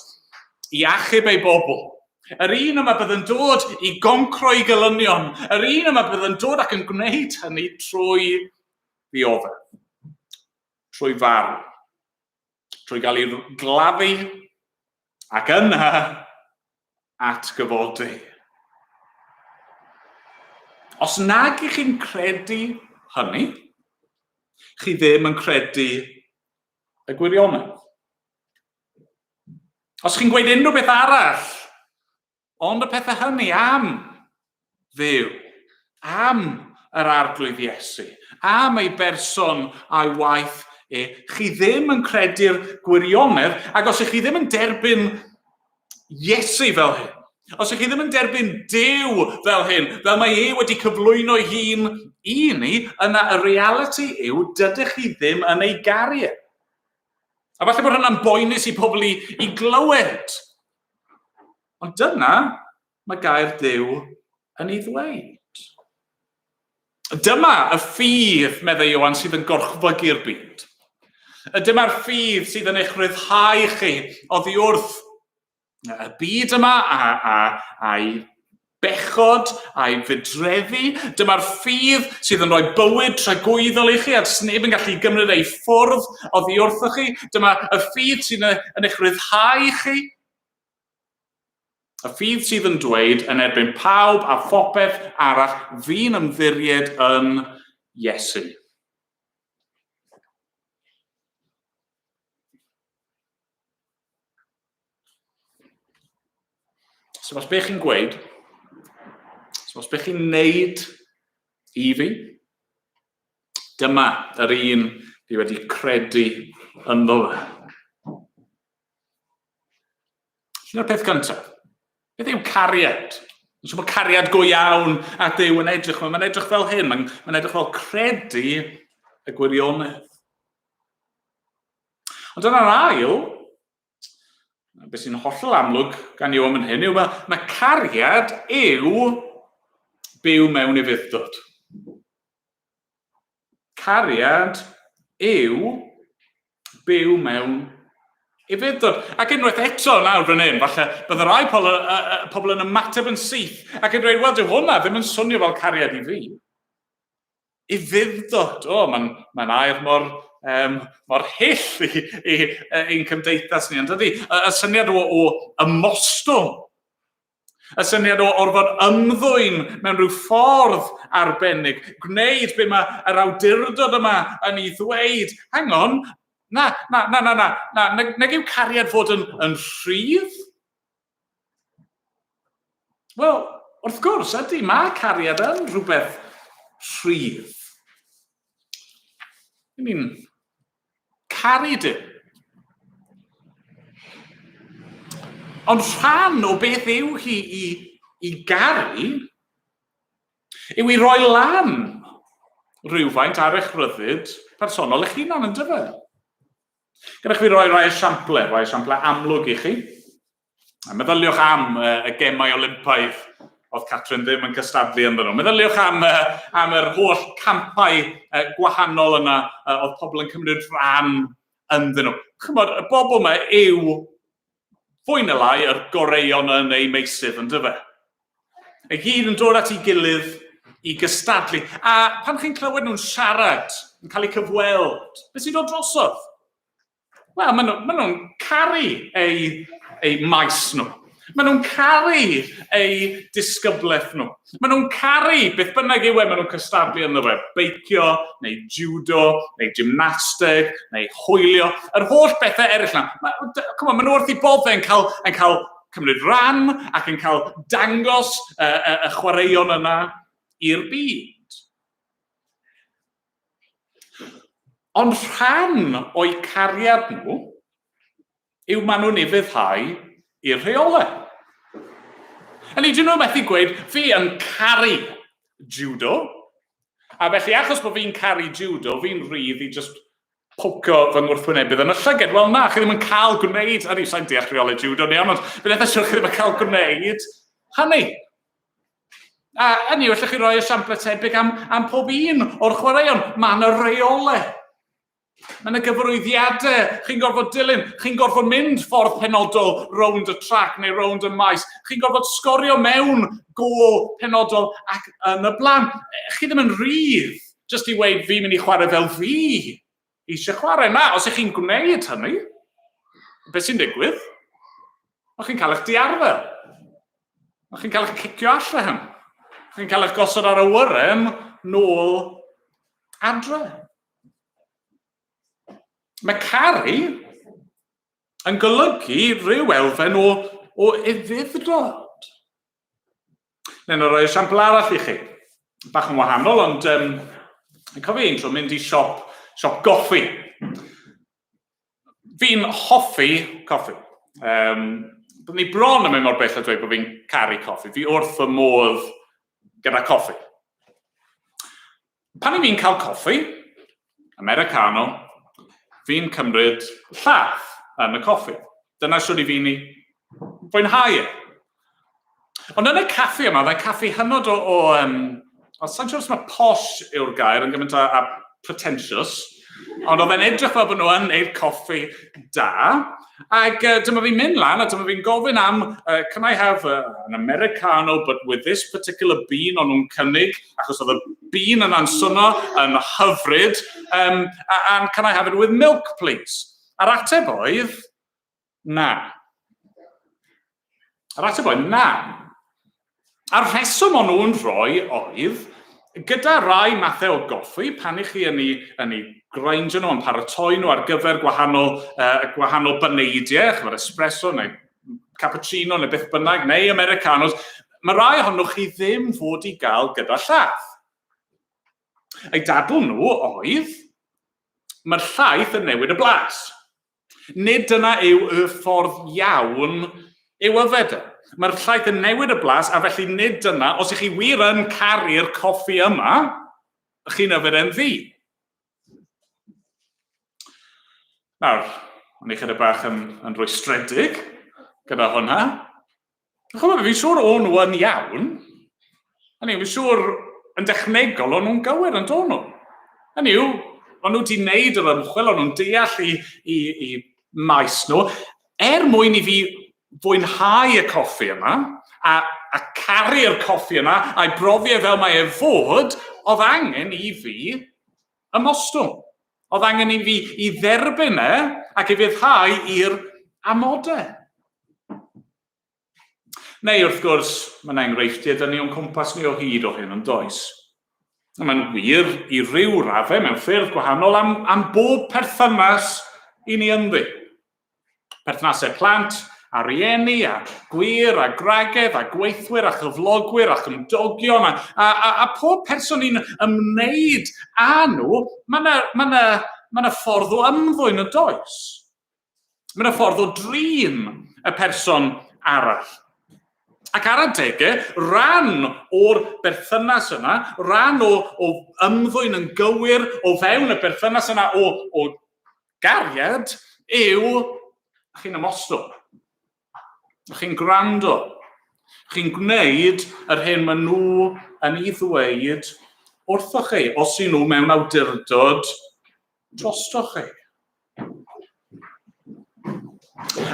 i achub ei bobl. Yr un yma bydd yn dod i goncro ei gelynion. Yr un yma bydd yn dod ac yn gwneud hynny trwy ddioddef, trwy farw, trwy gael ei gladdu ac yna atgyfodi. Os nag ych chi'n credu hynny, chi ddim yn credu y gwirionedd. Os chi'n gweud unrhyw beth arall, ond y pethau hynny am Dduw, am yr Arglwydd Iesu, am ei berson a'i waith e, chi ddim yn credu'r gwirionedd, ac os ych chi ddim yn derbyn Iesu fel hyn, os ych chi ddim yn derbyn Duw fel hyn, fel mae e wedi cyflwyno ei hun i ni, yna y realiti yw dydych chi ddim yn ei garu e. A falle bod hynna'n boenus i pobl i, i glywed. Ond dyna mae gair Duw yn ei ddweud. Dyma y ffydd, meddai Ioan, sydd yn gorchfygu'r byd. Dyma'r ffydd sydd yn eich rhyddhau chi oddi wrth y byd yma a, a, a'i bechod a'i fudreddi. Dyma'r ffydd sydd yn rhoi bywyd tragwyddol i chi a sneb yn gallu gymryd ei ffwrdd oddi wrthoch chi. Dyma y ffydd sydd yn eich rhyddhau chi. Y ffydd sydd yn dweud yn erbyn pawb a phopeth arall, fi'n ymddiried yn Iesu. So os be chi'n gweud, so os be chi'n neud i fi, dyma yr un fi wedi credu ynddo fe. Dyna'r peth cyntaf. Beth yw cariad? Mae'n siŵr bod cariad go iawn at Dduw yn edrych, mae'n edrych fel hyn, mae'n mae edrych fel credu y gwirionedd. Ond dyna'r ail, beth sy'n hollol amlwg gan Ioan fan hyn, yw mae, mae cariad yw byw mewn ufudd-dod. Cariad yw byw mewn ufudd-dod. Ac unwaith eto nawr fan hyn, falle bydde rai pobl, pobl yn ymateb yn syth ac yn dweud, wel, dyw hwnna ddim yn swnio fel cariad i fi. Ufudd-dod, o, mae'n mae air mor, um, mor hyll i, i, i'n cymdeithas ni, ond dydy? Y, y syniad o, o ymostwng, y syniad o orfod ymddwyn mewn rhyw ffordd arbennig, gwneud be mae yr awdurdod yma yn ei ddweud. Hang on, na, na, na, na, na, na, nag yw cariad fod yn, yn rhydd? Wel, wrth gwrs, ydy, mae cariad yn rhywbeth rhydd. I mean, caru dy. Ond rhan o beth yw hi i, i garu yw i roi lan rhywfaint ar eich rhyddid personol eich hunan yn dyfe. Gadewch fi roi rai esiamplau, rai esiamplau amlwg i chi. A meddyliwch am y gemau Olympaidd oedd Catrin ddim yn cystadlu ynddyn nhw. Meddyliwch am, am yr holl campau gwahanol yna oedd pobl yn cymryd rhan ynddyn nhw. Chymod, y bobl yma yw fwy na lai yr goreuon yn eu meysydd, yn dyfe? Y gyd yn dod at ei gilydd i gystadlu. A pan chi'n clywed nhw'n siarad, yn cael eu cyfweld, beth sy'n dod drosodd? Wel, maen nhw'n maen nhw caru eu, eu maes nhw. Maen nhw'n caru eu disgyblaeth nhw. Maen nhw'n caru beth bynnag yw e maen nhw'n cystadlu ynddo fe. Beicio, neu judo, neu gymnasteg, neu hwylio. Yr holl bethau eraill yna. Ma, come on, maen nhw wrth i boddau yn cael, yn cael cymryd rhan ac yn cael dangos y, y, y chwaraeon yna i'r byd. Ond rhan o'u cariad nhw yw maen nhw'n ufuddhau i'r rheolau. Hynny, dyn nhw methu gweud, fi yn caru judo, a felly achos bod fi'n caru judo, fi'n rhydd i just pocio fy ngwrthwynebydd yn y llyged. Wel na, chi ddim yn cael gwneud, hynny, sa'n deall rheolau judo ni, ond fi'n eitha siwr chi ddim yn cael gwneud hynny. A hynny, allwch chi roi esiamplau tebyg am, am pob un o'r chwaraeon. Mae yna reolau. Mae yna gyfarwyddiadau chi'n gorfod dilyn. Chi'n gorfod mynd ffordd penodol rownd y trac neu rownd y maes. Chi'n gorfod sgorio mewn gôl penodol ac yn y blaen. Chi ddim yn rhydd jyst i weud fi'n mynd i chwarae fel fi eisiau chwarae. Na, os ych chi'n gwneud hynny, beth sy'n digwydd? O'ch chi'n cael eich diarfer. O'ch chi'n cael eich cicio allan. O'ch chi'n cael eich gosod ar awyren nôl adre. Mae caru yn golygu rhyw elfen o, o ufudd-dod. Neu na roi esiampl arall i chi. Bach yn wahanol, ond um, yn cofio un tro mynd i siop, siop goffi. Fi'n hoffi coffi. Um, byddwn ni bron yn mynd mor bell a dweud bod fi'n caru coffi. Fi wrth fy modd gyda coffi. Pan i fi'n cael coffi, Americano, Fi'n cymryd llath yn y coffi. Dyna shwd i fi'n ei fwynhau e. Ond yn y caffi yma, mae'n caffi hynod o... o um, o sa'n siŵr os mae posh yw'r gair yn gymaint a, a pretentious, ond oedd e'n edrych fel bod nhw yn neud coffi da. Ac dyma fi'n mynd lan a dyma fi'n gofyn am, can I have an Americano but with this particular bean o'n nhw'n cynnig, achos oedd y bean yna'n swno yn hyfryd, um, and can I have it with milk please? A'r ateb oedd, Na. Yr ateb oedd na. A'r rheswm o'n nhw'n rhoi oedd, gyda rai mathau o goffi, pan i chi yn ei, yn ei grindio nhw, yn paratoi nhw ar gyfer gwahanol, gwahanol baneidiau, chymod, espresso neu cappuccino neu beth bynnag, neu americanos, mae rai ohonoch chi ddim fod i gael gyda llath. Eu dadl nhw oedd, mae'r llaeth yn newid y blas. Nid dyna yw y ffordd iawn i'w yfed e. Mae'r llaeth yn newid y blas, a felly nid dyna, os ych chi wir yn caru'r coffi yma, chi'n yfed e'n ddu. Nawr, o'n i chydig bach yn, yn rwystredig gyda hwnna. Chymod, fi'n siŵr o'n nhw yn iawn. Hynny yw, fi'n siŵr yn dechnegol o'n nhw'n gywir yn dod nhw. Hynny yw, o'n nhw wedi wneud yr ymchwil, o'n nhw'n deall i, i, i maes nhw, er mwyn i fi fwynhau y coffi yma, a, a caru'r coffi yma, a'i brofi e fel mae e fod, oedd angen i fi ymostwng. Oedd angen i fi i dderbyn e ac i fyddhau i'r amodau. Neu wrth gwrs, mae yna enghreifftiau dyn ni o'n cwmpas ni o hyd o hyn yn does. Mae'n wir i ryw raddau mewn ffyrdd gwahanol am, am bob perthynas i ni ynddi. Perthnasau plant a rieni a gwir a gwragedd a gweithwyr a chyflogwyr a chymdogion a, a, a, a pob person ni'n ymwneud â nhw, mae yna ma na, ma na ffordd o ymddwyn yn does. Mae yna ffordd o drin y person arall. Ac ar adegau, rhan o'r berthynas yna, rhan o, o ymddwyn yn gywir o fewn y berthynas yna o, o Gariad yw chi'n ymostwng. Chi'n gwrando. Chi'n gwneud yr hyn maen nhw yn ei ddweud wrthoch chi, os y'n nhw mewn awdurdod drostoch chi.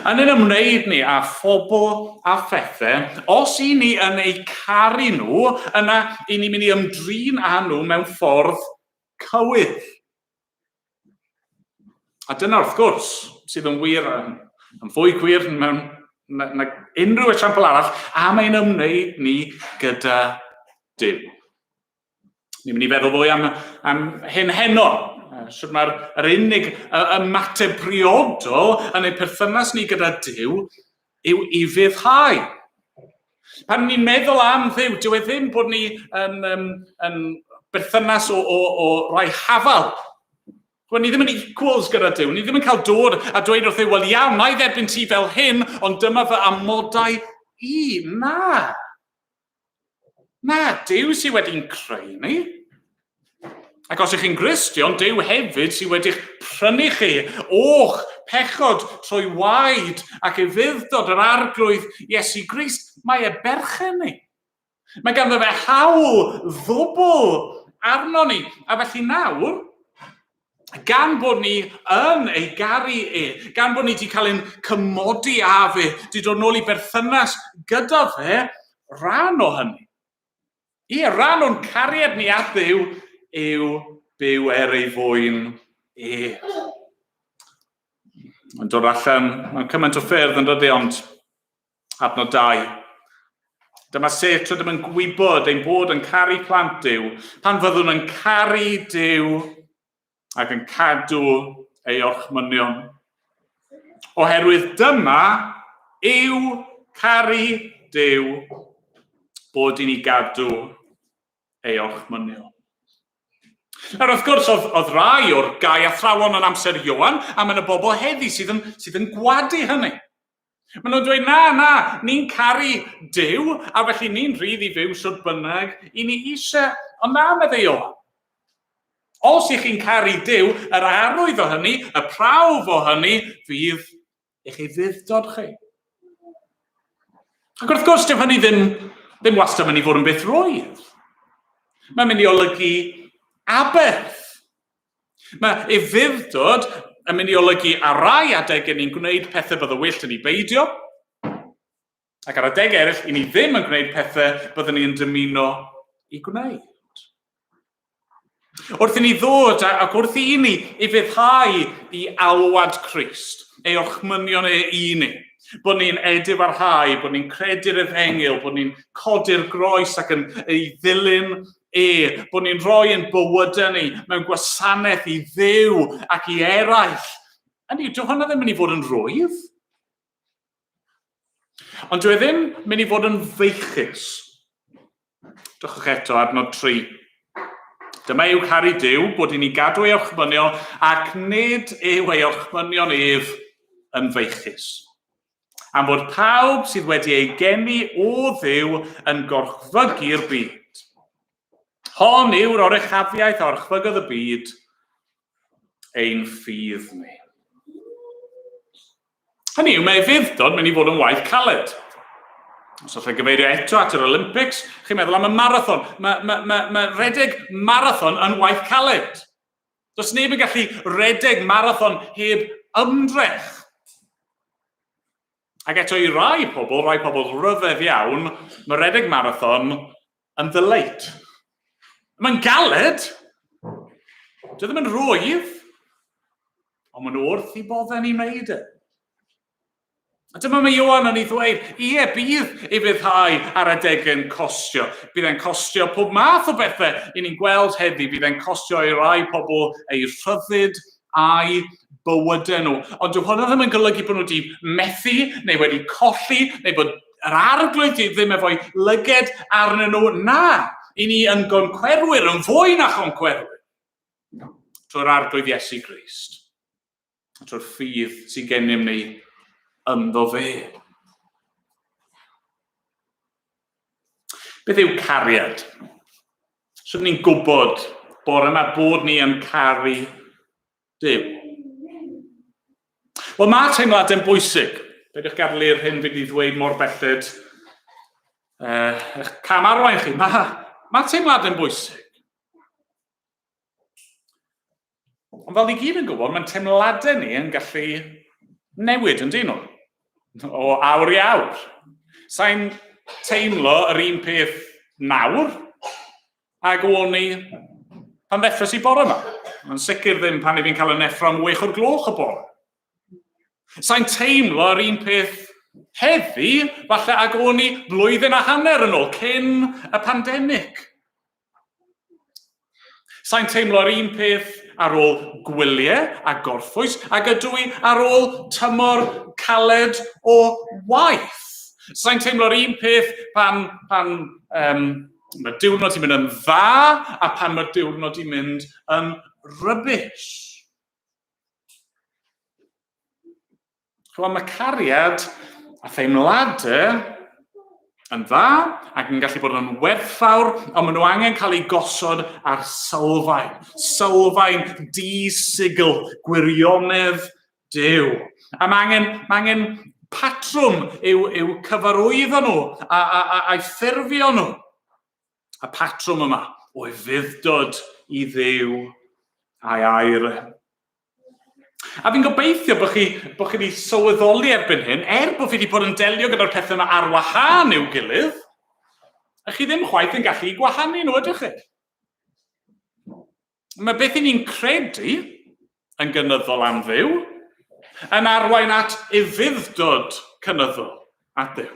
Yn ein ymwneud ni â phobl a phethau, os i ni yn eu caru nhw, yna i ni'n mynd i ymdrin â nhw mewn ffordd cywir. A dyna, wrth gwrs, sydd yn wir, yn, yn fwy gwir mewn na, na unrhyw esiampl arall, a mae'n ymwneud ni gyda Duw. Ni'n mynd i feddwl fwy am, am hyn heno. Sut mae'r yr unig ymateb priodol yn ei perthynas ni gyda Duw yw i fyddhau. Pan ni'n meddwl am Dduw, dyw e ddim bod ni yn, um, yn berthynas o, o, o rai hafal. Wel, ni ddim yn equals gyda Duw. Ni ddim yn cael dod a dweud wrth Dduw, wel iawn, na i dderbyn ti fel hyn, ond dyma fy amodau i. Na. Na, Duw sydd wedi'n creu ni. Ac os ych chi'n Gristion, Duw hefyd sydd wedi'ch prynu chi o'ch pechod trwy waed ac ufudd-dod yr Arglwydd Iesu Grist. Mae e berchen ni. Mae ganddo fe hawl ddwbl arno ni. A felly nawr, gan bod ni yn ei garu e, gan bod ni wedi cael ein cymodi â fe, wedi dod nôl i berthynas gyda fe, rhan o hynny Ie, rhan o'n cariad ni at Dduw yw byw er ei fwyn e. Mae'n dod allan mewn cymaint o ffyrdd yn dydy, ond adnod 2. Dyma sut rydym yn gwybod ein bod yn caru plant Duw, pan fyddwn yn caru Duw ac yn cadw ei orchmynion. Oherwydd dyma yw caru Duw, bod i ni gadw ei orchmynion. Nawr, wrth gwrs, oedd, oedd rai o'r gau athrawon yn amser Ioan, a mae yna bobl heddi sydd yn, sydd yn gwadu hynny. Maen nhw'n dweud, na, na, ni'n caru Duw, a felly ni'n rhydd i fyw sut bynnag i ni eisiau. Ond na, meddai Ioan. Os ych chi'n caru Duw, yr arwydd o hynny, y prawf o hynny, fydd eich ufudd-dod chi. Ac wrth gwrs, dyw hynny ddim, ddim wastad mynd i fod yn beth rwydd. Mae'n mynd i olygu aberth. Mae ufudd-dod yn mynd i olygu ar rai adegau ni'n gwneud pethau bydd y wyllt yn ei beidio, ac ar adegau eraill, i ni ddim yn gwneud pethau byddwn ni'n dymuno i gwneud. Wrth i ni ddod ac wrth i ni ufuddhau i alwad Crist, ei orchmynion e i ni, bod ni'n edifarhau, bod ni'n credu'r efengyl, bod ni'n codi'r groes ac yn ei ddilyn e, bod ni'n rhoi ein bywydau ni mewn gwasanaeth i Dduw ac i eraill. Hynny yw, dyw hwnna ddim yn mynd i fod yn rwydd. Ond dyw e ddim mynd i fod yn feichus. Drychwch eto, adnod 3. Dyma yw caru Duw, bod i ni gadw ei orchmynion, ac nid yw ei orchmynion ef yn feichus. Am fod pawb sydd wedi ei geni o Dduw yn gorchfygu'r byd. Hon yw'r oruchafiaeth a orchfygodd y byd, ein ffydd ni. Hynny yw, mae ufudd-dod mynd i fod yn waith caled. Os allai gyfeirio eto at yr Olympics, chi'n meddwl am y marathon. Mae, mae, mae, mae redeg marathon yn waith caled. Does neb yn gallu redeg marathon heb ymdrech. Ac eto i rai pobl, rai pobl rhyfedd iawn, mae redeg marathon yn ddeleit. Mae'n galed. Dwi ddim yn rwydd. Ond maen nhw wrth i bodden i wneud e. A dyma mae Ioan yn ei ddweud, ie, bydd ufuddhau ar adegau'n costio. Bydd e'n costio pob math o bethau i ni'n gweld heddi. Bydd e'n costio i rai pobl eu rhyddid a'u bywydau nhw. Ond dyw hwnna ddim yn golygu bod nhw wedi methu, neu wedi colli, neu bod yr arglwydd ddim efo'i lyged arnyn nhw. Na, i ni yn goncwerwyr, yn fwy na choncwerwyr. Trwy'r Arglwydd Iesu Grist. A trwy'r ffydd sydd gennym ni ynddo fe. Beth yw cariad? Sut ni'n gwybod bore yma bod ni yn caru Duw? Wel, mae teimladau'n bwysig. Peidiwch gadael i'r hyn fi wedi ddweud mor belled eich cam arwain chi. Mae, mae teimladau'n bwysig. Ond fel ni gyd yn gwybod, mae'n teimladau ni yn gallu newid yn dyn nhw, o awr i awr. Sa'n teimlo yr un peth nawr ag o'n i pan ddeffres i bore yma. Mae'n sicr ddim pan i fi'n cael y neffro am 6 o'r gloch y bore. Sa'n teimlo yr un peth heddi, falle ag o'n i blwyddyn a hanner yn ôl, cyn y pandemig. Sa'n teimlo'r un peth ar ôl gwyliau a gorffwys ag ydw i ar ôl tymor caled o waith. Sa'n teimlo'r un peth pan, pan um, mae diwrnod i'n mynd yn dda a pan mae diwrnod i'n mynd yn rybys. Chymod, mae cariad a theimladau yn dda ac yn gallu bod yn werthfawr, ond maen nhw angen cael eu gosod ar sylfaen. Sylfaen di-sigl, gwirionedd Duw. A mae angen, mae angen patrwm i'w, i'w cyfarwyddo nhw a, a, a, a'i ffurfio nhw. Y patrwm yma o ufudd-dod i Dduw a'i air. A fi'n gobeithio bod chi, bod chi wedi sylweddoli erbyn hyn, er bod fi wedi bod yn delio gyda'r pethau yma ar wahân i'w gilydd, a chi ddim chwaith yn gallu gwahanu nhw, ydych chi? Mae beth i ni'n credu yn gynyddol am Dduw yn arwain at ufudd-dod cynyddol at Dduw.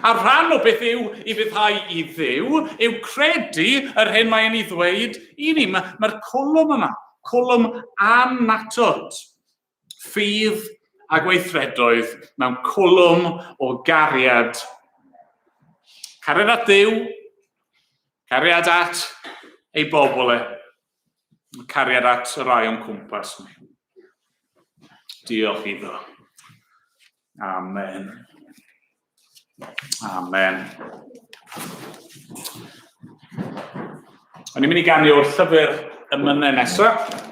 A rhan o beth yw ufuddhau i Dduw yw credu yr hyn mae'n ei ddweud i ni. Mae'r mae cwlwm yma, cwlwm annatod, ffydd a gweithredoedd mewn cwlwm o gariad. Cariad at Dduw, cariad at ei bobl e, cariad at y rai o'n cwmpas ni. Diolch iddo. Amen. Amen. O'n i'n mynd i ganu o'r llyfr emynau nesaf.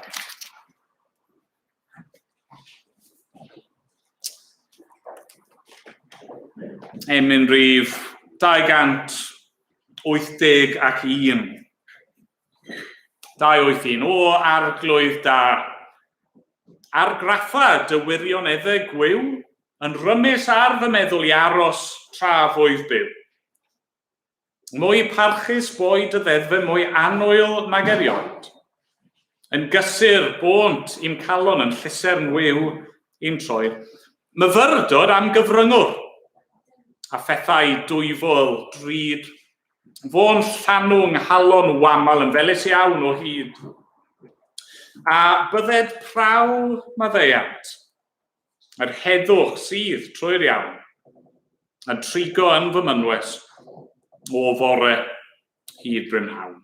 Emyn rif 281. 281. O, arglwydd da. Argraffa dy wirioneddau gwiw yn rymus ar fy meddwl i aros tra fwyf byw. Mwy parchus boed dy ddeddfe mwy annwyl nag erioed. Yn gysur bônt i'm calon yn llusern wiw i'm troed. Myfyrdod am gyfryngwr, a phethau dwyfol drud. Fo'n llanw nghalon wamal yn felys iawn o hyd. A bydded praw maddeuant, Yr heddwch sydd trwy'r iawn, yn trigo yn fy mynwes o fore hyd brynhawn.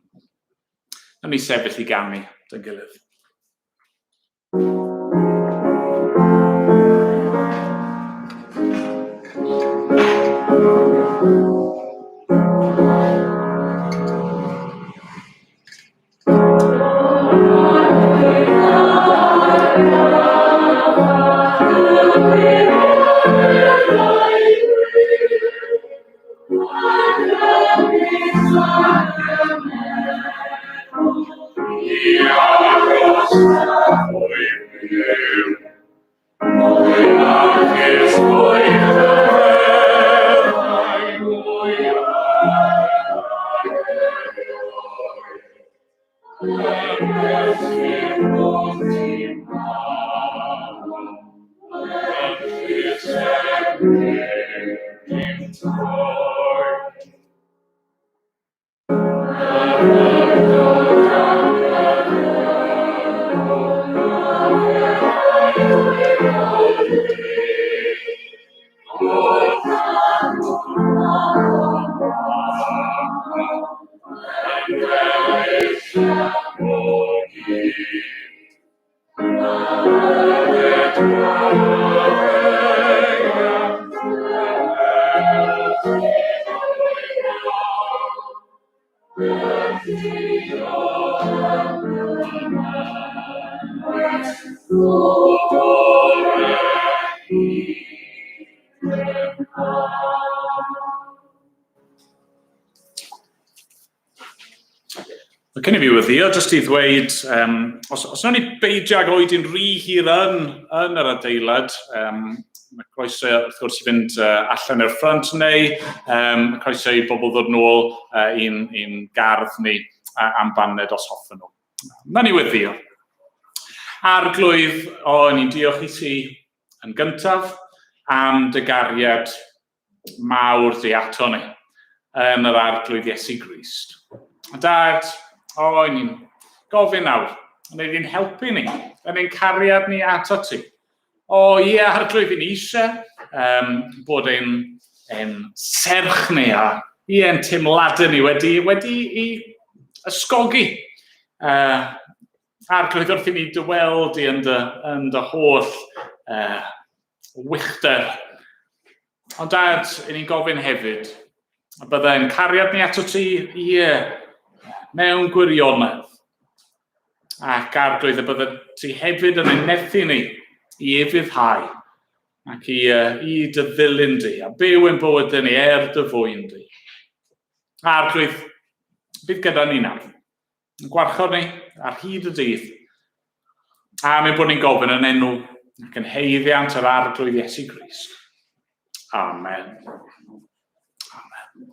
Nawn ni sefyll i ganu dy'n gilydd. Mae cyn i fi wyddio, jyst i ddweud, um, os, os wnawn ni beidio ag oedi'n rhy hir yn, yn yr adeilad, um, mae croeso wrth gwrs i fynd uh, allan i'r ffrant neu um, mae croeso i bobl ddod nôl uh, i'n, i'n gardd ni uh, am baned os hoffen nhw. Nawn ni weddio. Arglwydd, o, ni'n diolch i ti yn gyntaf am dy gariad mawr di ato ni yn yr Arglwydd Iesu Grist. Dad, o, ni'n gofyn nawr, neu ni'n helpu ni, yn ein cariad ni ato ti. O, ie, Arglwydd, i ni eisiau um, bod ein, ein serch ni a ie, ein teimladau ni wedi, wedi i ysgogi. Uh, Arglwydd, wrth i ni dy weld i yn dy, yn dy holl uh, wychder. Ond dad, i ni'n gofyn hefyd, y byddai'n cariad ni ato ti, ie, mewn gwirionedd. Ac arglwydd, y bydde ti hefyd yn ein nerthu ni i ufuddhau ac i, uh, i dy ddilyn di, a byw ein bywydau ni er dy fwyn di. Arglwydd, bydd gyda ni nawr. Yn gwarchod ni ar hyd y dydd. A mi bod ni'n gofyn yn enw ac yn heiddiant yr Arglwydd Iesu Grist. Amen. Amen.